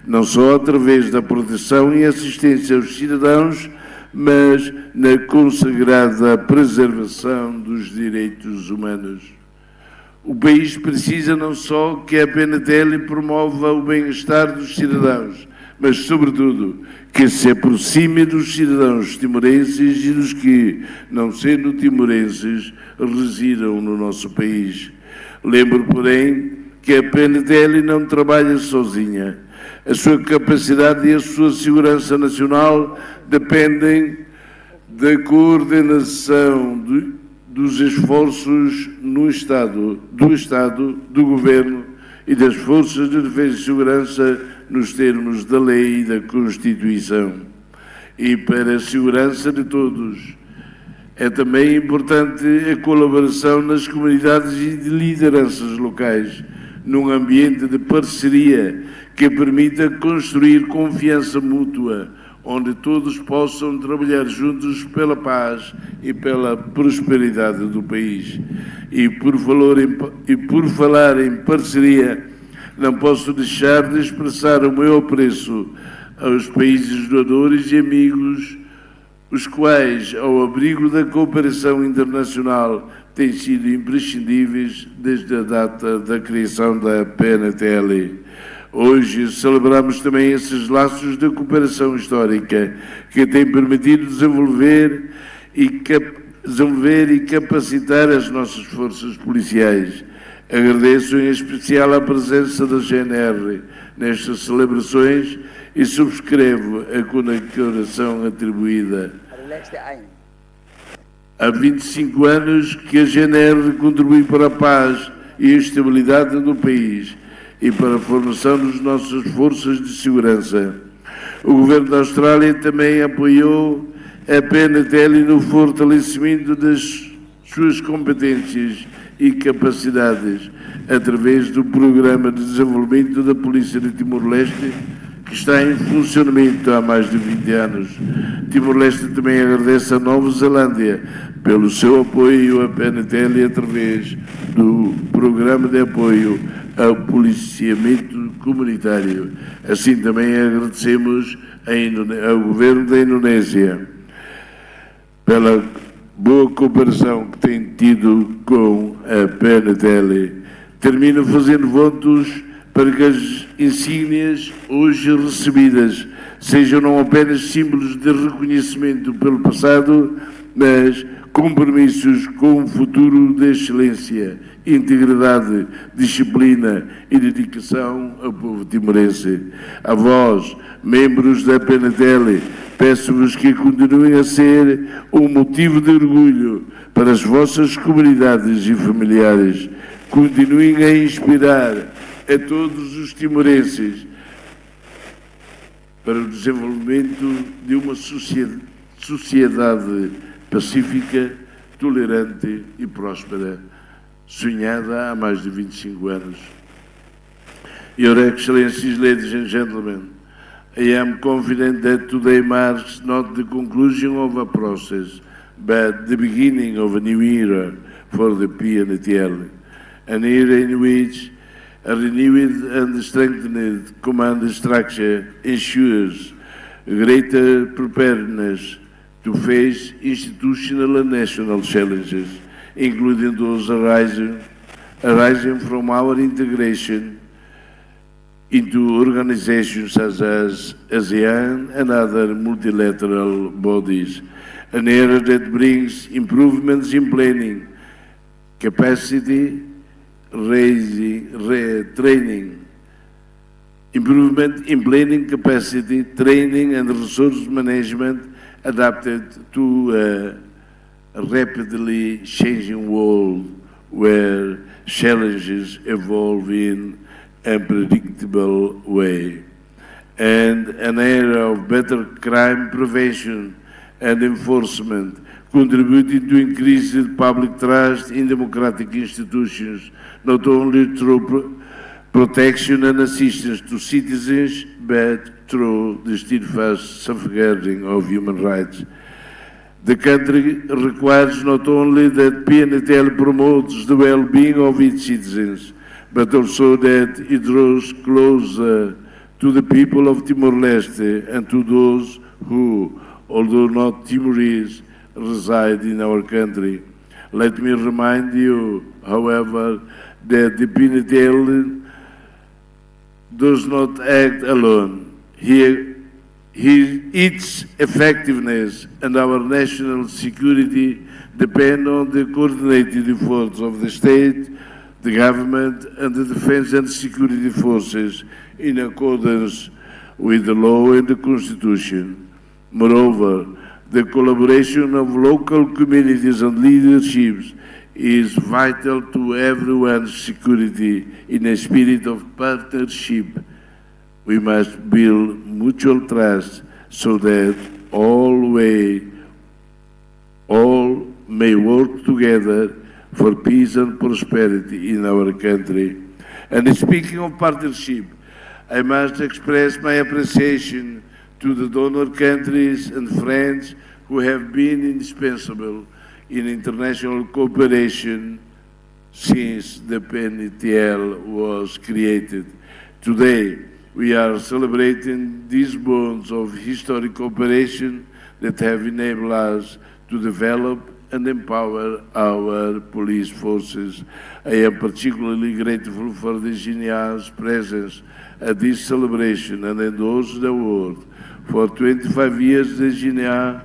não só através da proteção e assistência aos cidadãos, mas na consagrada preservação dos direitos humanos. O país precisa não só que a P N T L promova o bem-estar dos cidadãos, mas, sobretudo, que se aproxime dos cidadãos timorenses e dos que, não sendo timorenses, residam no nosso país. Lembro, porém, que a P N T L não trabalha sozinha. A sua capacidade e a sua segurança nacional dependem da coordenação do, dos esforços no Estado, do Estado, do Governo e das Forças de Defesa e Segurança nos termos da lei e da Constituição. E para a segurança de todos, é também importante a colaboração nas comunidades e de lideranças locais, num ambiente de parceria que permita construir confiança mútua, onde todos possam trabalhar juntos pela paz e pela prosperidade do país. E por valor em pa-, e por falar em parceria, não posso deixar de expressar o meu apreço aos países doadores e amigos, os quais, ao abrigo da cooperação internacional, têm sido imprescindíveis desde a data da criação da P N T L. Hoje celebramos também esses laços de cooperação histórica que têm permitido desenvolver e cap-, desenvolver e capacitar as nossas forças policiais. Agradeço em especial a presença da G N R nestas celebrações e subscrevo a condecoração atribuída. Há vinte e cinco anos que a G N R contribui para a paz e a estabilidade do país e para a formação das nossas forças de segurança. O governo da Austrália também apoiou a P N T L no fortalecimento das suas competências e capacidades através do Programa de Desenvolvimento da Polícia de Timor-Leste, que está em funcionamento há mais de vinte anos. Timor-Leste também agradece à Nova Zelândia pelo seu apoio à P N T L através do Programa de Apoio ao Policiamento Comunitário. Assim também agradecemos a Indone-, ao Governo da Indonésia pela boa cooperação que tem tido com a P N T L. Termino fazendo votos para que as insígnias hoje recebidas sejam não apenas símbolos de reconhecimento pelo passado, mas compromissos com um futuro de excelência, integridade, disciplina e dedicação ao povo timorense. A vós, membros da P N T L, peço-vos que continuem a ser um motivo de orgulho para as vossas comunidades e familiares. Continuem a inspirar a todos os timorenses para o desenvolvimento de uma socie-, sociedade pacífica, tolerante e próspera, sonhada há mais de vinte e cinco anos. Your Excellencies, ladies and gentlemen, I am confident that today marks not the conclusion of a process, but the beginning of a new era for the P N T L, an era in which a renewed and strengthened command structure ensures greater preparedness to face institutional and national challenges, including those arising, arising from our integration into organizations such as ASEAN and other multilateral bodies, an era that brings improvements in planning, capacity, raising, re-, training, improvement in planning capacity, training and resource management adapted to a rapidly changing world where challenges evolve in unpredictable way, and an era of better crime prevention and enforcement, contributing to increased public trust in democratic institutions, not only through pro-, protection and assistance to citizens, but through the steadfast safeguarding of human rights. The country requires not only that P N T L promotes the well-being of its citizens, but also that it draws closer to the people of Timor-Leste and to those who, although not Timorese, reside in our country. Let me remind you, however, that the P N T L does not act alone. He, he, its effectiveness and our national security depend on the coordinated efforts of the state, the government, and the defense and security forces in accordance with the law and the constitution. Moreover, the collaboration of local communities and leaderships is vital to everyone's security. In a spirit of partnership, we must build mutual trust so that all way, all may work together for peace and prosperity in our country. And speaking of partnership, I must express my appreciation to the donor countries and friends who have been indispensable in international cooperation since the P N T L was created. Today, we are celebrating these bonds of historic cooperation that have enabled us to develop and empower our police forces. I am particularly grateful for the G N A's presence at this celebration and endorse the award. For twenty-five years, the G N A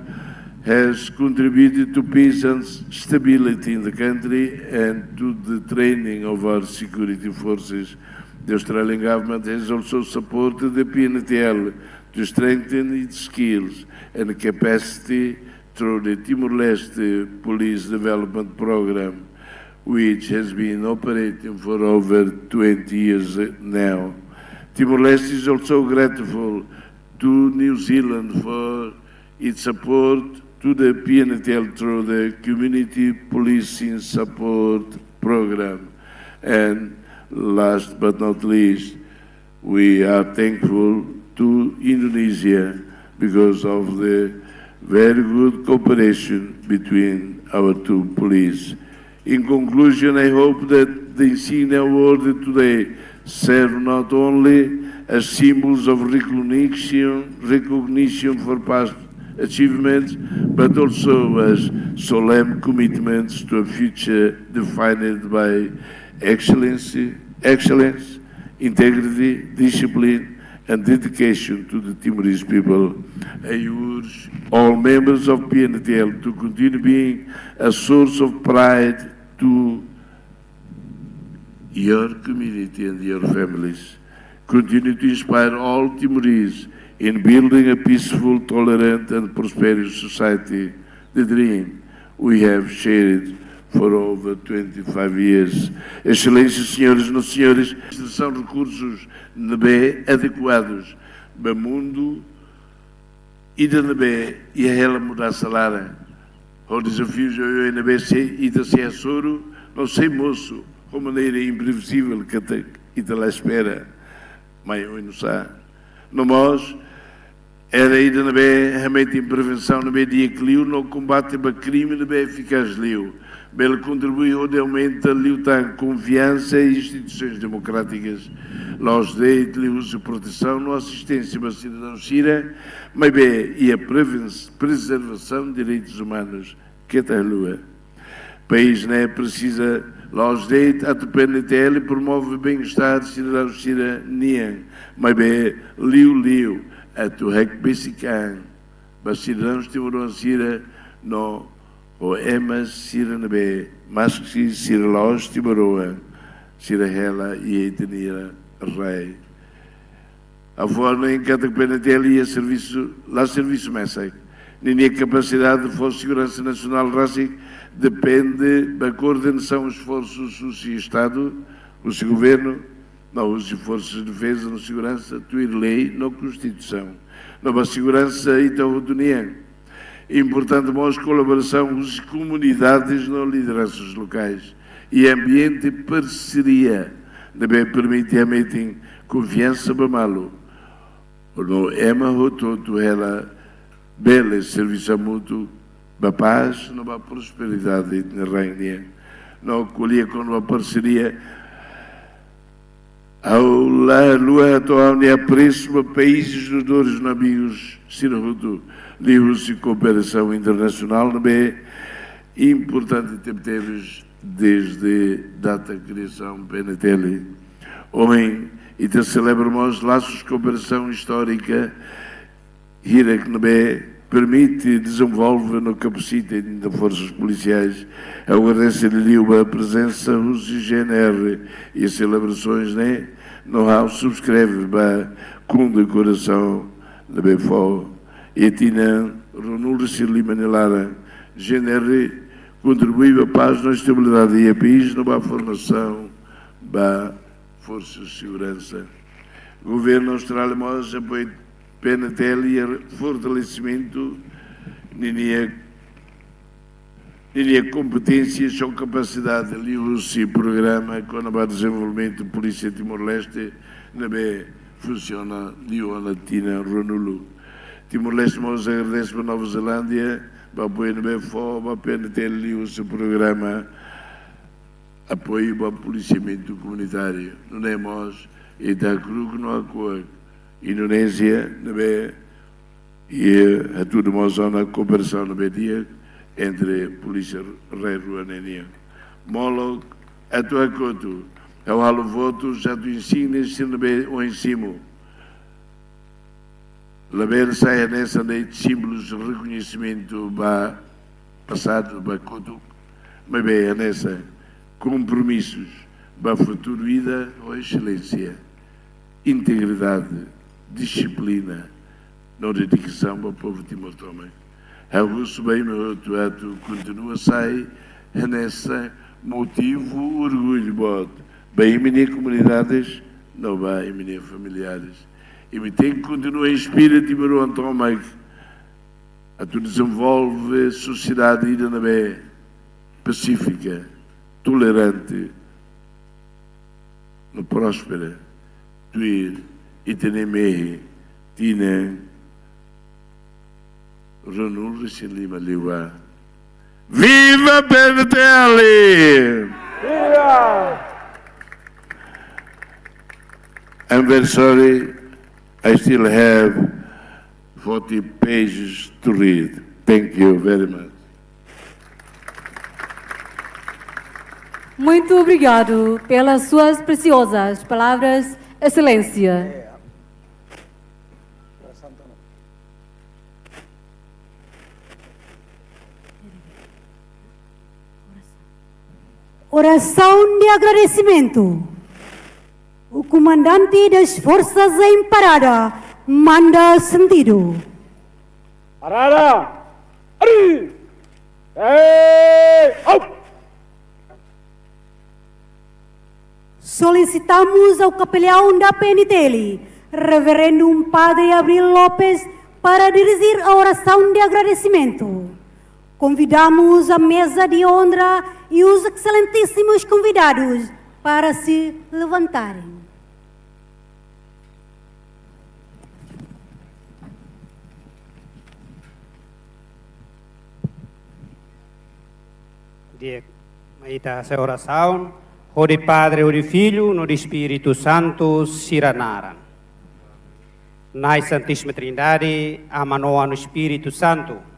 has contributed to peace and stability in the country and to the training of our security forces. The Australian government has also supported the P N T L to strengthen its skills and capacity through the Timor-Leste Police Development Program, which has been operating for over twenty years now. Timor-Leste is also grateful to New Zealand for its support to the P N T L through the Community Policing Support Program. And last but not least, we are thankful to Indonesia because of the very good cooperation between our two police. In conclusion, I hope that the Insigne Award today serve not only as symbols of recognition, recognition for past achievements, but also as solemn commitments to a future defined by excellency, excellence, integrity, discipline, and dedication to the Timorese people. I urge all members of P N T L to continue being a source of pride to your community and your families. Continue to inspire all Timorese in building a peaceful, tolerant, and prosperous society, the dream we have shared for over twenty-five years. Exelénsia, senhoras e senhores, são recursos ne'ebé adequados ba mundu ida ne'ebé iha hela mudansa laran. Ho dezafius oioin ne'ebé sei ita sei hasoru, no sei mosu ho maneira imprevizivel katak ita la espera, mai oinsá. No mós, era ida ne'ebé hametin prevensaun ne'ebé di'ak liu no kombate ba krime ne'ebé efikás liu, bele kontribui hodi aumenta liután konfiansa iha instituisoens demokrátikas. La'ós de'it liuhusi protesaun no asisténsia ba sidadaun sira, maibé iha preven-, prezervasaun direitus umanus. Keta haluha. País ne'e presiza la'ós de'it atu P N T L promove bem-estar sidadaun sira-nian, maibé liuliu atu hakbesik an ba sidadaun timoroan sira no ho ema sira ne'ebé maski sira la'ós timoroan, sira hela iha ita-nia rai. Ha'u fó hanoin katak P N T L iha servisu, la servisu mesak. Ninia kapasidade fó seguransa nasionál rasik depende ba koordenasaun esforsus husi Estadu, husi governu, no husi forsas de defeza no seguransa, tuir lei no konstituisaun. No ba seguransa ita hotu nian. Importante mós kolaborasaun husi komunidades no lideransas lokais. I ambiente parseria ne'ebé permite hametin konfiansa ba malu. No ema hotu-hotu hela bele servisu hamutuk ba pás no ba prosperidade ita-nia rain nian. No ko'alia kona-ba parseria, ha'u la haluha hato'o ha'u-nia apresu ba países doadores no amigus sira hotu, liuhusi kooperasaun internasionál ne'ebé importante tebetebes dezde data kriasaun P N T L. Ohin, ita selebra mós lasus kooperasaun istórika hirak ne'ebé permite dezenvolve no kapasita ita-nia forsas polisiais. Ha'u agradese liuliu ba prezensa husi G N R iha selebrasoens ne'e, no ha'u subskreve ba kondekorasaun ne'ebé fó iha tinan ruanulu resin lima nia laran. G N R kontribui ba pás no estabilidade iha país no ba formasaun ba forsas seguransa. Governu Austrália mós apoia P N T L iha fortalesimentu ninia, ninia kompeténsia no kapasidade liuhusi programa kona-ba dezenvolvimentu Polísia Timor-Leste ne'ebé funsiona liu ona tinan ruanulu. Timor-Leste mós agradese ba Nova Zelándia ba apoiu ne'ebé fó ba P N T L liuhusi programa apoiu ba polisiamentu komunitáriu. Nune'e mós, ita hakru'uk no hakuak Indonézia ne'ebé, i hatudu mós ona kooperasaun ne'ebé di'ak entre polísia rai rua ne'e nian. Molok atu hakotu, ha'u halo votus atu insignia sira ne'ebé ohin simu. Labele sai hanesan de'it símbolus rekoñesimentu ba pasadu, ba kotuk, maibé hanesan kompromisus ba futuru ida ho exelénsia, integridade, dixiplina, no dedikasaun ba povu Timor tomak. Ha'u husu ba imi hotu atu kontinua sai hanesan motivu orgullu boot ba imi-nia komunidades no ba imi-nia familiares. Imi tenke kontinua inspira timoroan tomak atu dezenvolve sosiedade ida ne'ebé pasífika, tolerante no próspera, tuir ita-nia mehi tinan ruanulu resin lima liubá. Viva P N T L! Viva! I'm very sorry, I still have forty pages to read. Thank you very much. Muito obrigado pelas suas preciosas palavras, Excelência. Oração de agradecimento. O comandante das Forças em Parada manda sentido. Parada! Ari! Ei! Au! Solicitamos ao capelão da P N T L, Reverendo Padre Abril Lopes, para dirigir a oração de agradecimento. Convidamos a mesa de honra e os excelentíssimos convidados para se levantarem. Di'ak, mai ita hasa'e orasaun, hodi Padre, hodi Filho, no hodi Espíritu Santu sira naran. Na'i Santísima Trindade, Aman, Oan no Espíritu Santu.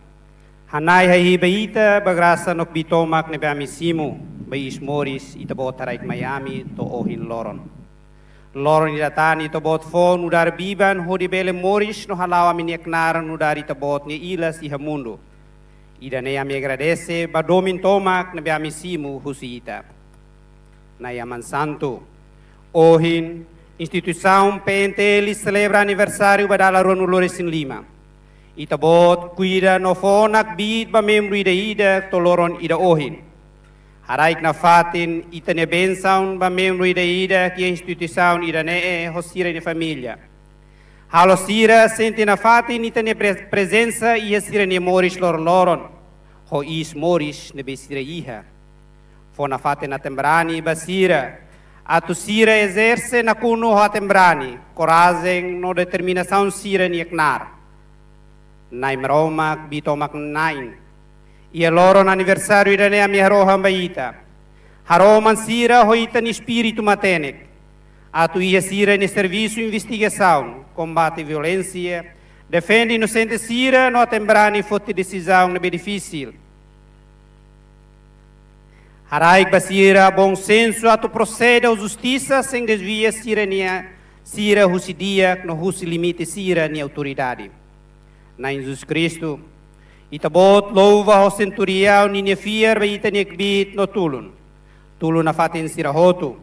Hana'i hahí ba ita, ba grasa no kbiit tomak ne'ebé ami simu, ba iis moris, Ita-Boot haraik mai ami, to'o ohin loron. Loron ida tan Ita-Boot fó nu'udar biban, hodi bele moris no hala'o ami-nia knaar nu'udar Ita-Boot nia ilas iha mundu. Ida-ne'e ami agradese, ba domin tomak ne'ebé ami simu husi Ita. Na'i Aman Santu. Ohin, instituisaun P N T L selebra aniversáriu ba dala ruanulu-resin-lima. Ita-Boot kuida no fó ona kbiit ba membru ida-idak to'o loron ida ohin. Haraik nafatin Ita-nia bensaun ba membru ida-idak iha instituisaun ida-ne'e ho sira-nia família. Halo sira sente nafatin Ita-nia pre-, prezensa iha sira-nia moris loron-loron, ho iis moris ne'ebé sira iha. Fó nafatin aten-brani ba sira, atu sira ezerse nakonu ho aten-brani, korajen no determinasaun sira-nia knaar. Na'i Maromak, kbiit tomak-na'in. Iha loron aniversáriu ida-ne'e ami harohan ba Ita. Harohan sira ho Ita-nia Espíritu matenek. Atu iha sira-nia servisu investigasaun, kombate violénsia, defende inusente sira no aten-brani foti desizaun ne'ebé difisil. Haraik ba sira bom sensu atu prosede ho justisa sein desvia sira-nia, sira husi di'ak no husi limite sira-nia autoridade. Na'i Jesus Kristu, Ita-Boot louva ho senturiaun ninia fiar ba Ita-nia kbiit no tulun. Tulun nafatin sira hotu.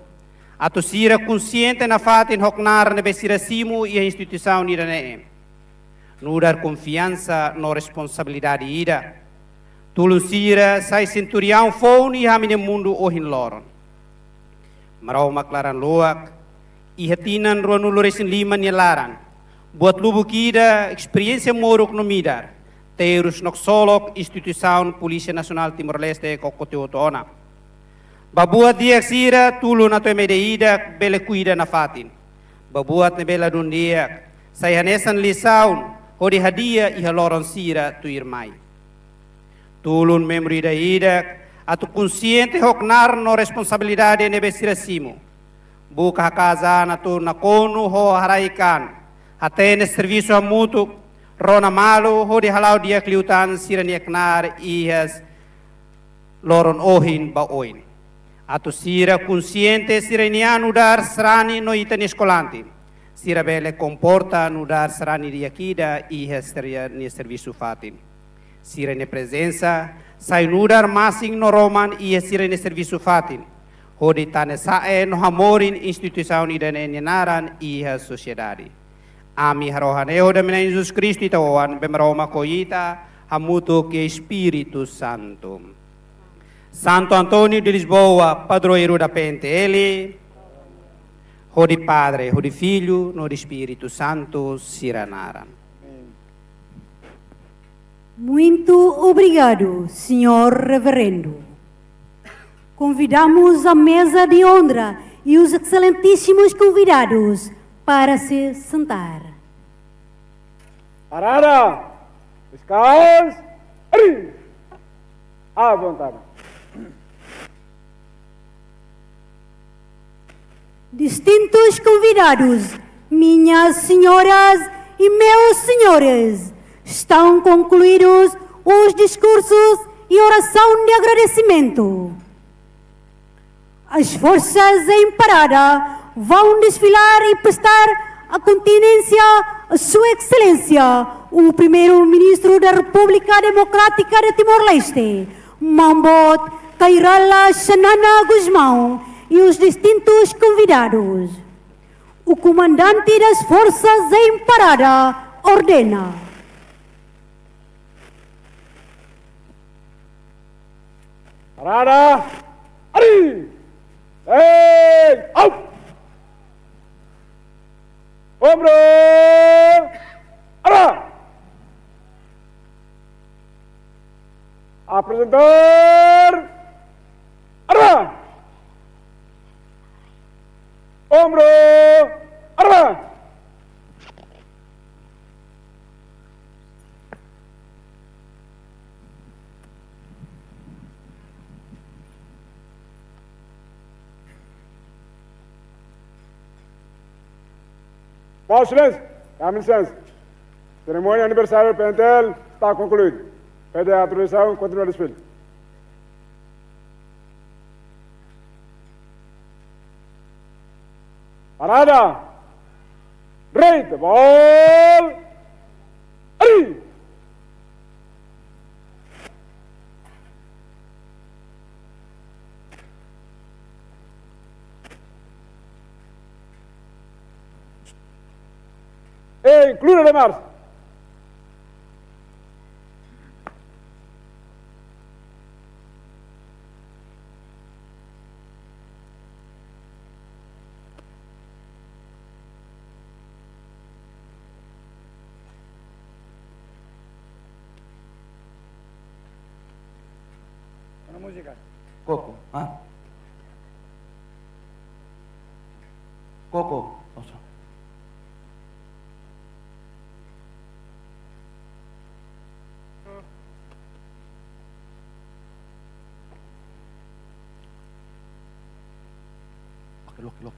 Atu sira konsiente nafatin ho knaar ne'ebé sira simu iha instituisaun ida-ne'e. Nu'udar konfiansa no responsabilidade ida. Tulun sira sai senturiaun foun iha ami-nia mundu ohin loron. Maromak laran-luak, iha tinan ruanulu-resin-lima nia laran, buat lubuk ida, esperiénsia moruk no midar, terus no ksolok instituisaun Polísia Nasionál Timor-Leste kokote hotu ona. Ba buat di'ak sira, tulun atu ema ida-idak bele kuida nafatin. Ba buat ne'ebé ladún di'ak, sai hanesan lisaun, hodi hadi'a iha loron sira tuirmai. Tulun membru ida-idak atu konsiente ho knaar no responsabilidade ne'ebé sira simu. Buka hakaas an atu nakonu ho haraik an, hatene servisu hamutuk, rona malu hodi hala'o di'ak liután sira-nia knaar iha loron ohin ba oin. Atu sira konsiente sira-nia an nu'udar sarani no ita-nia eskolante. Sira bele komporta nu'udar sarani di'ak ida iha sira-nia servisu fatin. Sira-nia prezensa sai nu'udar masin no roman iha sira-nia servisu fatin, hodi tane sa'e no hamorin instituisaun ida-ne'e nia naran iha sosiedade. Ami harohan ne'e ho Na'i Jesus Kristu Ita-Boot, Aman, Maromak ho ita, hamutuk ho Espíritu Santu. Santo António de Lisboa, padroeiro da P N T L, hodi Padre, hodi Filho, no hodi Espíritu Santu sira naran. Muito obrigado, senhor Reverendo. Convidamos a mesa de honra e os excelentíssimos convidados para se sentar. Parada! Descanso! Ari! À vontade. Distintos convidados, minhas senhoras e meus senhores, estão concluídos os discursos e oração de agradecimento. As forças em parada vão desfilar e prestar a continência a Sua Excelência, o Primeiro-Ministro da República Democrática de Timor-Leste, Maun Boot Kairala Xanana Gusmão e os distintos convidados. O comandante das Forças em Parada ordena. Parada! Ari! Ei! Au! Ombro! Ara! Apresentar! Ara! Ombro! Ara! Pois, silêncio. Dá-me licença. Cerimónia aniversário P N T L está concluído. Pede a autorização, continua o desfile. Parada! Rei de bol! Ari! E inclui demais. Koko, ah. Koko, oso. Oke, oke, oke.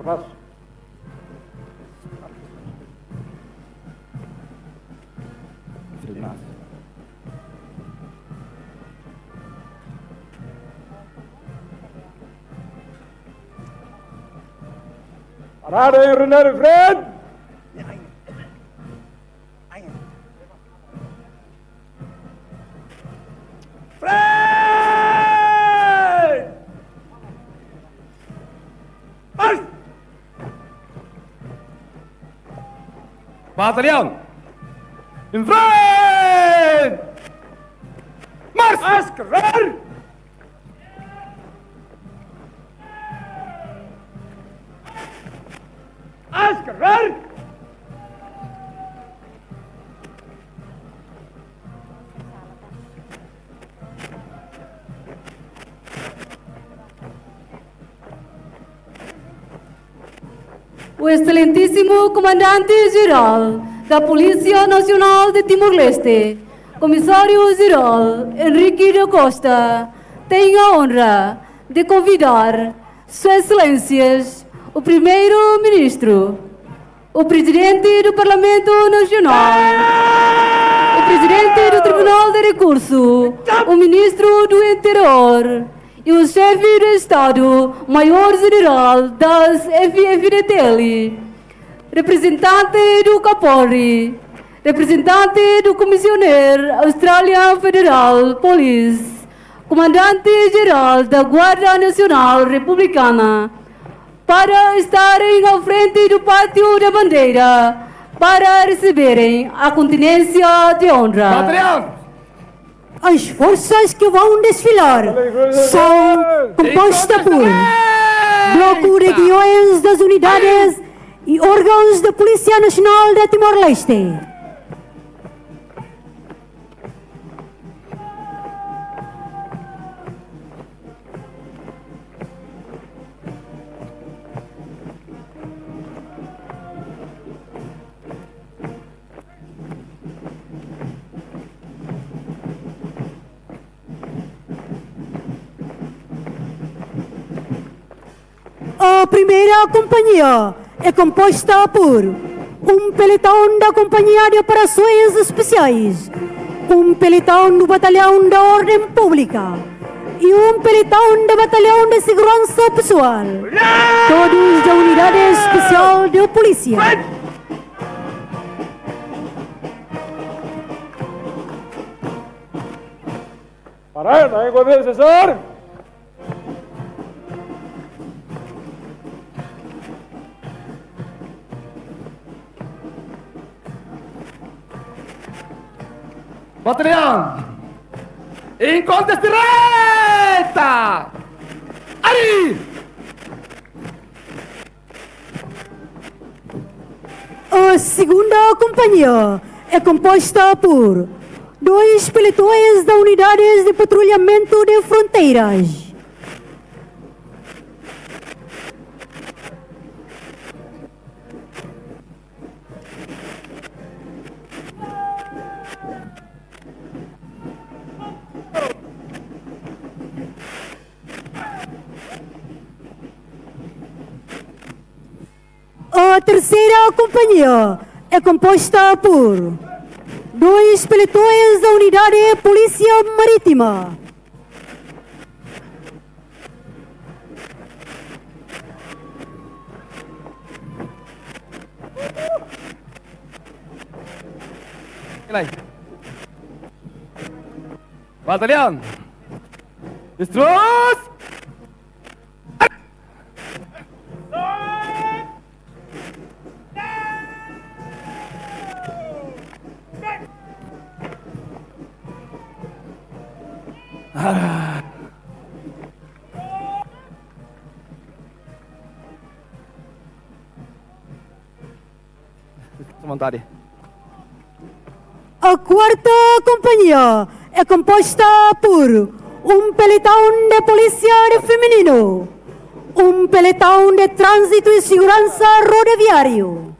Atrás. Parada em rondar em frente. Frente! Marcha! Batalhão! Em frente! Marcha! Askarar! Askarar! O Excelentíssimo Comandante-Geral da Polícia Nacional de Timor-Leste, Comissário-Geral Henrique da Costa, tem a honra de convidar Suas Excelências, o Primeiro-Ministro, o Presidente do Parlamento Nacional, o Presidente do Tribunal de Recurso, o Ministro do Interior e o Chefe de Estado-Maior-General das F-FDTL, representante do KFOR, representante do Commissioner Australian Federal Police, Comandante-Geral da Guarda Nacional Republicana, para estarem à frente do Pátio da Bandeira para receberem a continência de honra. Patriarca! As forças que vão desfilar são compostas por Bloco de Guiões das Unidades e órgãos da Polícia Nacional de Timor-Leste. A primeira companhia é composta por Um pelotão da Companhia de Operações Especiais, um pelotão do Batalhão da Ordem Pública e um pelotão do Batalhão de Segurança Pessoal, todos da Unidade Especial de Polícia. Para, na governo César. Batalhão, em conta direta! Ari! A segunda companhia é composta por dois pelotões da Unidade de Patrulhamento de Fronteiras. A terceira companhia é composta por dois pelotões da Unidade Polícia Marítima. Batalhão! Estrus! Vontade. A quarta companhia é composta por um pelotão de polícia de feminino, um pelotão de trânsito e segurança rodoviário.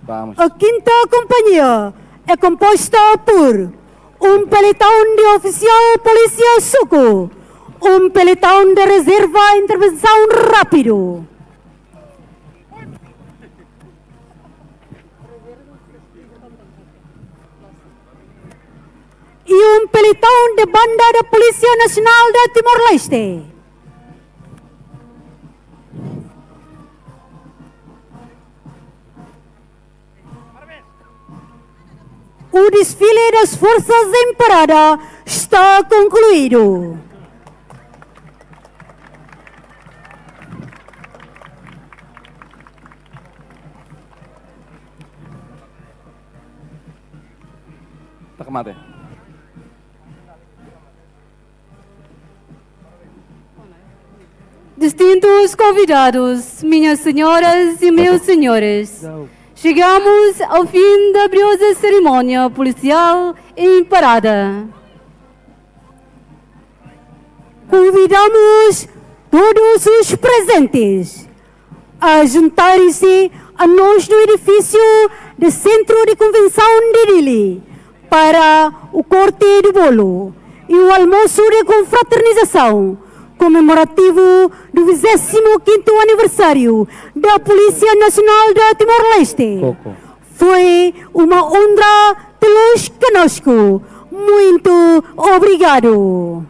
Vamos. A quinta companhia é composta por um pelotão de oficial polícia suku, um pelotão de reserva intervenção rápido. E um pelotão de banda da Polícia Nacional de Timor-Leste. O desfile das forças em parada está concluído. Tá com a mata. Distintos convidados, minhas senhoras e meus senhores, chegamos ao fim da briosa cerimónia policial em parada. Convidamos todos os presentes a juntarem-se a nós no edifício do Centro de Convenção de Dili para o corte do bolo e o almoço de confraternização comemorativo do vigésimo quinto aniversário da Polícia Nacional de Timor-Leste. Foi uma honra tê-los conosco. Muito obrigado.